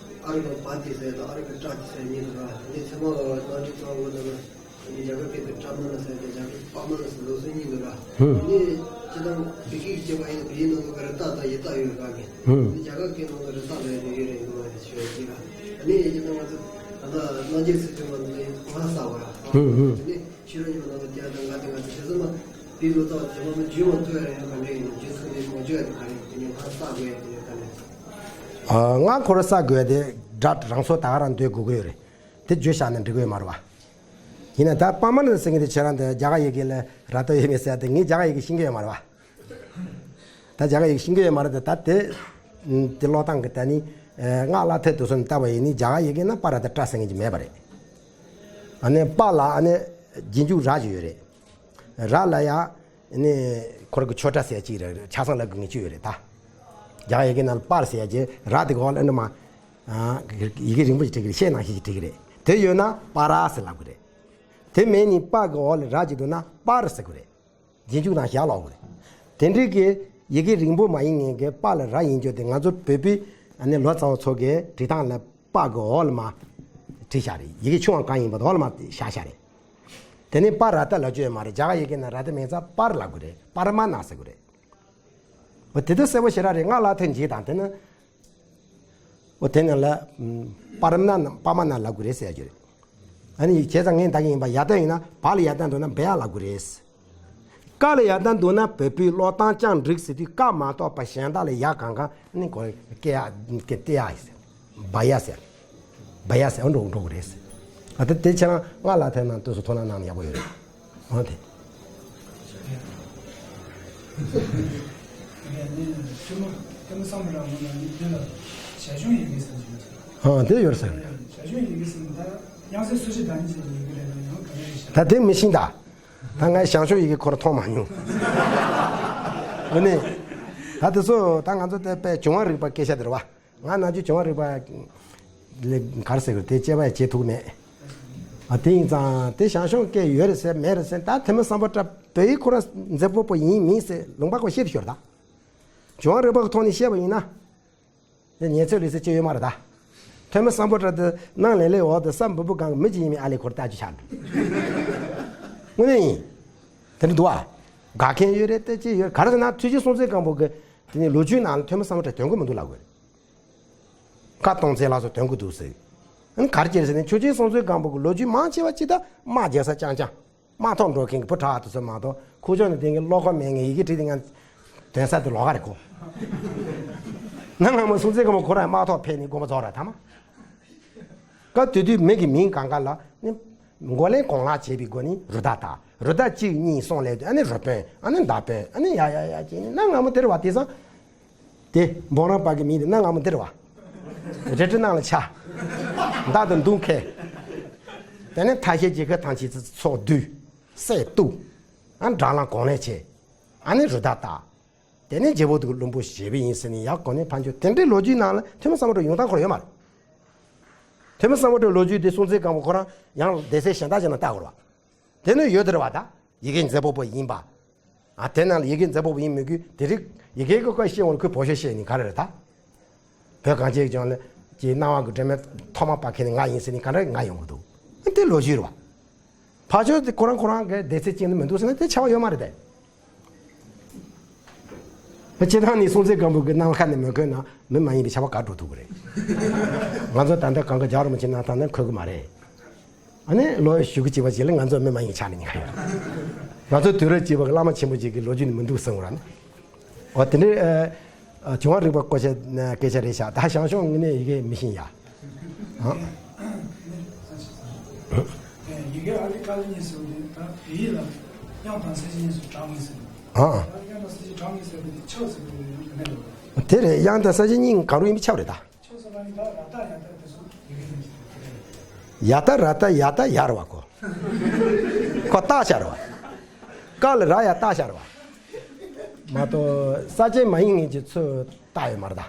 ཨ་རི་པ་པ་ཏི་ཟེར་དང་ཨ་རི་པ་ཏྲ་ཏི་ཟེར་གཉིས་འདུག་ར། དེ་ཚད་མ་ནང་བྲིས་ཚང་བོ་དང་། རྒྱ་གར་སྐད་དུ་ཀྲ་མ་ན་ཟེར་ཏེ་རྒྱ་གར་པ་མ་ན་ཟེར་ལོ་སུ་གཉིས་འདུག་ལ། ཧུམ། ནི་སྤྱི་དང་བི་ཀི་སྐྱེ་བ་ཡིན་བི་ནང་དུ་ག་རེ་ཏ་དང་ཡི་ཏ་ཡོད་ག་གི། ཧུམ། ནི་རྒྱ་གར་སྐད་ནང་དུ་རེ་ཏ་ལ་ཡོད་ཡོད་རེད་འདུག་ལ་ཞུ་ཡ་ཅི་ལ། ནི་སྤྱི་དང་ང་ཚོ་ད་ལྟ་རྣམ་འབྱེད་ཚིག་བཅུ་མ་ནང་དུ་ཡིན་ང་ས་བ་ཡ། ཧུམ་ཧུམ། ནི་ཤི་རོ་ཉི་མ་ནང་དུ་རྒྱ་དང་ང་དང་ང་ཚོ་དེ་ཚོ་མ་དེ་ལོ་ཙཱ་བ་དེ་མ་མ་བརྗོད་མ་ཐུབ་ཡ་ཡང་ག་འདྲ་ཡིན་ན་བརྗོད་ཐུབ་ནི་གོ་བརྗོད་ཡ་དེ་ག་རེ་དེ་ནི་ང་ས་དགོས་ཡ་དེ་ནི་ག་ནས། ང་ཁོ་ར་ས་དགོས་ཡ་དེ་སྒྲ་རང་སོ་ད་ག་རང་འདོད་དགོས་ཀྱི་ཡོད་རེད། དེ་བརྗོད་བཞག་ན་འགྲིག་གི་ཡོད་མ་རེད་བ། ཡིན་ན་ད་པ་མ་ན་ཟེར་མཁན་དེ་ཁྱེད་རང་དེ་རྒྱ་གར་ཡི་གེ་ལ་ར་ཏོ་ཡོད་མེད་ཟེར་ཏེ་ངས་རྒྱ་གར་ཡི་གེ་ཤེས་ཀྱི་ཡོད་མ་རེད་བ། ད་རྒྱ་གར་ཡི་གེ་ཤེས་ཀྱི་ཡོད་མ་རེད་དེ་ད་དེ། དེ་ཀློག་སྟངས་ཀྱི་ད་ནི། སྔགས་ཀླ་ཐལ་དུ་སོང་ནས་བལྟས་པ་ཡིན་ནི་རྒྱ་གར་ཡི་གེ་ན་པ་ར་ཏ་ཏྲ་ཟེར་མཁན་ཅིག་མེད་པ་རེད། ཨ་ནི་པ་ལ་ཨ་ནི་རྗེས་འཇུག་ར་ཅིག་ཡོད་རེད། ར་ལ་ཡ། ནི་ཁོ་ར་གི་ཆོས་སྒྲ་ཟེར་ཅིག་རེད། ཆ་ཚང་ལ་གི་ངེས་ཅིག་ཡོད་རེད་ད། རྒྱ་གར་ཡི་གེ་ན་པ་ཟེར་ཡ་ཅིག་ར་དེ་གོ་ལ་ཨ་ནི་མ། ཡི་གེ་རིང་པོ་ཞིག་བྲིས་ཀྱི་རེད། གཞས་ནང་བཞིན་ཞིག་བྲིས་ཀྱི་རེད། དེ་ཡོད་ན་པ་ར་ཟེར་ལབ་ཀྱི་རེད། དེ་མེད་ནི་པ་གི་འོག་ལ་ར་ཅིག་འདུག་ན་པར་ཟེར་གྱི་རེད། རྗེས་འཇུག་ནང་བཞག་ལབ་དགོས་རེད། དེ་འདྲའི་གི་ཡི་གེ་རིང་པོ་མ་ཡིན་མཁན་གྱི་པ་ལ་ར་ཡིན་རྒྱུ་དེ་ང་ཚོ་བོད་པའི་ཨ་ནི་ལོ་ཙཱ་བ་ཚོ་གི་བྲིས་སྟངས་ལ་པ་གི་འོག་ལ་མ་བྲིས་བཞག་རེད། ཡི་གེ་ཆུང་བ་གང་ཡིན་པ་དེ་འོག་ལ་མ་བཞག་བཞག་རེད། དེ་ནི་པ་ར་ཏ་ལབ་རྒྱུ་ཡོད་མ་རེད། རྒྱ་གར་ཡི་གེ་ན་ར་ཏ་མེད་ཙང་པར་ལབ་དགོས་རེད། པར་མ་ན་ཟེར་དགོས་རེད། འོ་དེ་དུས་གསལ་པོ་ཞེ་དྲག་རེད། སྔགས་ཀླ་ཐལ་འཇིག་དང་དེ་ནི། འོ་དེ་ནི་ལ། པར་མ་ན་པ་མ་ན་ལབ་དགོས་རེད་ཟེར་རྒྱུ་རེད། ཨ་ནི་བྱས་ཙང་ངས་ད་གིན་ཡིན་པ་ཡ་ཏ་ཡིན་ན་བ་ལ་ཡ་ཏ་འདུག་ན་བེ་ཡ་ལབ་དགོས་རེད། ཀ་ལ་ཡ་ཏ་འདུག་ན་བོད་པའི་ཀློག་སྟངས་ཀྱང་འགྲིག་ཟེར་དུས་ཀ་མ་གཏོགས་པ་གཞན་དག་ལ་ཡ་གང་གང་ནི་གོ་ཀེ་ཡ་ཀེ་ཏེ་ཡ་ཟེར། བ་ཡ་ཟེར། བ་ཡ་ཟེར་འགྲོ་འགྲོ་གི་རེད་ཟེར། ཨ་དེ་དེ་ཁྱེད་རང་སྔགས་ཀླ་ཐལ་ནང་དུས་སུ་ཐོ་སྣང་གནང་ན་ཡག་པོ་ཡོད་རེད། འོ་དེ། ཡིན་ནི་ཐོན་མི་ཐོན་མི་བསམ་པ་རང་ངོ་ལ་ནི་དེ་ལ་ཞར་བྱུང་ཡི་གེ་ཟེར་གྱི་ཡོད་ས། ཨ་དེ་ཡོད་ས་རེད། ཞར་བྱུང་ཡི་གེ་ཟེར་ན་ད་དབྱངས་གསལ་སོ་བཞི་བདག་ཉིད་ཅན་གྱི་ཡི་གེ་རེད་ན་ཡང་ག་རེ་རེད་ཤག་ད་དེ་མི་ཤེས་ད། ད་ངས་ཞར་བྱུང་ཡི་གེ་ཁོ་རང་མཐོང་མ་མྱོང་། འོ་ནི། ད་དེ་ཚོ་ད་ང་ཚོ་དེ་དཔེ་འབྱུང་བ་རིག་པ་སྐད་ཆ་དེ་རེད་བ། ང་ནམ་རྒྱུན་འབྱུང་བ་རིག་པ་ལས་ག་རེ་ཟེར་དགོས་རེད། དེ་དཔྱད་པ་བྱེད་ཐུབ་མེད། ཨ་དེ་ཡིན་ཙང་དེ་ཞང་ཞུང་སྐད་ཡོད་རེད་ཟེར་མེད་རེད་ཟེར། ད་ཐོན་མི་སམ་བྷོ་ཊ་བོད་ཡིག་ཁོ་རང་མཛེས་པོ་པོ་ཡིན་མིན་ཟེར་ལུང་པ་ཁོ་ཤེས་ཐུབ་ཤོར་ད། འབྱུང་བ་རིག་པ་གི་ཐོག་ནས་བཤད་པ་ཡིན་ན། དེ་ཉན་ཚོད་ལས་ཟེར་ཅི་ཡོད་མ་རེད་ད། ཐོན་མི་སམ་བྷོ་ཊ་དེ་སྣང་ལེ་ལེ་འོག་ཏུ་ས་འབུ་འབུ་གང་གི་མི་ཅི་ཡིན་མིན་ཨ་ལས་ཁོར་ལྟ་རྒྱུ་ཆགས་འགྲོ། དངོས་གནས་ཡིན། དེ་འདྲ་འདུག་ཨ། དགའ་མཁན་ཡོད་རེད་ལྟ་ཅི་ཡོད་ག་རེ་ཟེར་ན་ཐུའུ་ཇི་སྲོང་བཙན་སྒམ་པོ་གི་དེ་ནི་ལོ་རྒྱུས་ནང་ལ་ཐོན་མི་སམ་བྷོ་ཊ་དོན་གོ་མི་འདུག་ལབ་དགོས་རེད། བཀའ་གཏོང་ཚེ་ལ་སོགས་དོན་གོ་འདུག་ཟེར། ཨ་ནི་ག་རེ་བྱས་ཟེར་ན་ཆོས་རྒྱལ་སྲོང་བཙན་སྒམ་པོ་གི་ལོ་རྒྱུས་མང་ཆེ་བ་ཅི་ལྟ་དམག་རྒྱག་ས་རྐྱང་རྐྱང་། དམག་ཐོག་འགྲོ་མཁན་གྱི་བུ་ཕྲུག་དེ་ཚོ་མ་གཏོགས་ཁུག་ཀྱོག་ནས་བསྡད་མཁན་ཀློག་གོ་མེད་མཁན་ཡི་གེ་བྲིས་ཏེ་ཡང་དོན་ས་དེ་ལོགས་ཀ་རེད་གོ། ན་ང་མོ་སྲོང་བཙན་སྒམ་པོ་ཁོ་རང་དམག་ཐོག་ཕེབས་ནས་དགོངས་པ་རྫོགས་ར་ཐ་མ། སྐབས་དེ་དུས་མི་གི་མིང་གང་ག་ལ་ནི་མགོ་ལེན་གང་ལ་བྱས་པའི་སྒོ་ནས་རུ་ད་ད་རུ་ད་གཅིག་གཉིས་གསུམ་ལས་དུས་ཨ་ནི་རུ་དཔོན་ཨ་ནི་མདའ་དཔོན་ཨ་ནི་ཡ་ཡ་ཡ་བྱས་ནས་ན་ང་མོ་དེ་རེད་བ། དེང་སང་དེ་འབུམ་རམས་པ་གི་མིང་དེ་ན་ང་མོ་དེ་རེད་བ། རལ་གྲི་ནང་ལ་ཆ། མདའ་དང་མདུང་ཁྱེར། དེ་ནས་ཐ་ཤལ་གྱི་ཁ་ཐང་ཆེ་ཚོགས་བསྡུས། སྲས་གཏུགས། ཨ་འདྲ་ལང་གོང་ལས་བྱས། ཨ་ནི་རུ་ད་ད། དེ་ནས་རྒྱལ་པོ་དུ་བློན་པོ་བཞེས་པ་ཡིན་ཟེར་ནས་ཡག་གོ་ནས་ཕན་ཆོད་དེ་འདྲའི་ལོ་རྒྱུས་ནང་ལ་ཐོན་མི་སམ་བྷོ་ཊ་ཡོང་སྟངས་ཁོ་རང་ཡོད་མ་རེད། ཐོན་མི་སམ་བྷོ་ཊའི་ལོ་རྒྱུས་དེ་སྲོང་བཙན་སྒམ་པོ་ཁོ་རང་ཡང་སྡེ་ཚན་གཞན་དག་ཅིག་ནང་བལྟ་དགོས་རེད་བ། དེ་ནི་ཡོད་དེ་རེད་བ་ད། ཡི་གེ་མཛེས་པོ་པོ་ཡིན་པ། ཨ་དེ་ནང་ལ་ཡི་གེ་མཛེས་པོ་པོ་ཡིན་མི་དགོས་དེ་རིགས་ཡི་གེ་གི་སྐོར་བཤད་འོང་ཁོས་བོད་ཤོད་བཤད་ནི་ག་རེ་རེད་ད། བོད་གངས་ཅན་ལྗོངས་ལ་གྱི་སྣང་བ་གི་སྒྲོན་མེ་ཐོག་མ་སྤར་མཁན་ནི་ང་ཡིན་ཟེར་ནི་ག་འདྲ་ང་ཡོང་གི་འདུག་དེ་ལོ་རྒྱུས་རེད་བ། ཕར་ཕྱོགས་དེ་ཁོ་རང་ཁོ་རང་གི་སྡེ་ཚན་གཅིག་ནི་མི་འདུག་ཟེར་ན་དེ་བྱ་བ་ཡོད་མ་རེད་དེ། སྤྱིར་བཏང་ནི་སྲོང་བཙན་སྒམ་པོ་གི་སྣང་ཁ་ནས་མི་འཁོད་ན་མི་མ་ཡིན་པའི་བྱ་བ་ག་འགྲོ་ཐུབ་ཀྱི་རེད། ང་ཚོ་ད་ལྟ་གང་ག་རྒྱལ་བ་རིན་པོ་ཆེ་གནང་སྟངས་ནི་འཁོད་ཀྱི་མ་རེད། ཨ་ནི་ལོ་ཞེ་གཅིག་པ་ཅིག་ལ་ང་ཚོ་མི་མ་ཡིན་ཆགས་ནས་ཉན་ག་ཡོད། ང་ཚོ་དུས་རབས་གཅིག་པ་གི་བླ་མ་ཆེན་པོ་ཅིག་གི་ལོ་རྒྱུས་ནི་མི་འདུག་གསུང་ར་ནི། འོ་དེ་འདྲའི་ཨ། ཨ། བྱུང་བ་རིག་པ་སྐོར་ཆ་སྐད་ཆ་རེད་ཤག་ད་ཞང་ཞུང་ངོས་ནས་ཡི་གེ་མི་ཤེས་ཡ། ཨ། ཡི་གེ་ཨ་ལི་ཀ་ལི་གཉིས་སུ་ནི་ད་བོད་ཡིག་ལ་དབྱངས་དང་གསལ་བྱེད་གཉིས་སུ་གྲགས་ངེས་ཟེར། ཨ། དབྱངས་དང་གསལ་བྱེད་གྲགས་ངེས་ཟེར་བའི་ཆོས་ཟེར་བའི་ཡང་དེ་འདྲ་ཡོད། དེ་རེད། དབྱངས་དང་གསལ་བྱེད་གཉིས་གང་རུང་ཡིན་པའི་ཆ་རེད་ད། ཆོས་ཟེར་བ་ནི་ད་ར་ཏ་ཡ་ཏ་དེ་ཚོ་ཡི་གེ་ཡིན་ཟེར། ཡ་ཏ་ར་ཏ་ཡ་ཏ་ཡ་རེད་བ་ཁོ། ཁོ་ཏ་ཤ་རེད་བ། ཀ་ལ་ར་ཡ་ཏ་ཤ་རེད་བ། མ་གཏོགས་ས་བཅད་མ་ཡིན་ངེས་ཀྱི་ཚུལ་ཏ་ཡོད་མ་རེད་ད།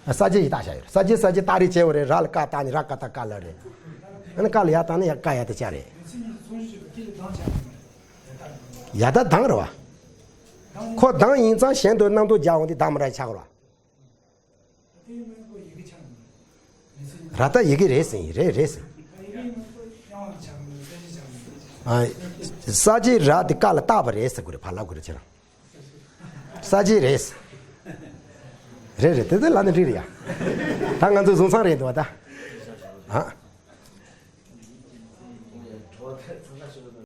ས་བཅད་ཀྱི་ཏ་ཤ་ཡོད་རེད། ས་བཅད་ས་བཅད་ཏ་རེད་བྱས་པ་རེད། ར་ལ་ཀ་ཏ་ནི་ར་ཀ་ཏ་ཀ་ལ་རེད། ཨ་ནི་ཀ་ལ་ཡ་ཏ་ནི་ཡ་ཀ་ཡ་ཏ་ཅ་རེད། ཡ་ཏ་དང་རེད་བ། ཁོ་དང་ཡིན་ཙང་གཞན་དུ་རྣམ་རྟོག་རྒྱག་འོང་དུས་དང་མ་ར་ཆགས་རེད་བ། ར་ཏ་ཡི་གེ་རེད་ཟེར་ཡིན། རེད་རེད་ཟེར། ཨ། ས་བཅད་ར་དེ་ཀ་ལ་བཏགས་པ་རེད་ཟེར་དགོས་རེད། ཕར་ལབ་དགོས་རེད་ཁྱེད་རང་། ས་བཅད་རེད་ཟེར། རེད་རེད། དེ་དེ་ལ་ནི་འགྲིག་རེད་ཡ། ད་ང་ཚོ་བཟུང་ཚང་རེད་འདུག་བ་ད། ཨ།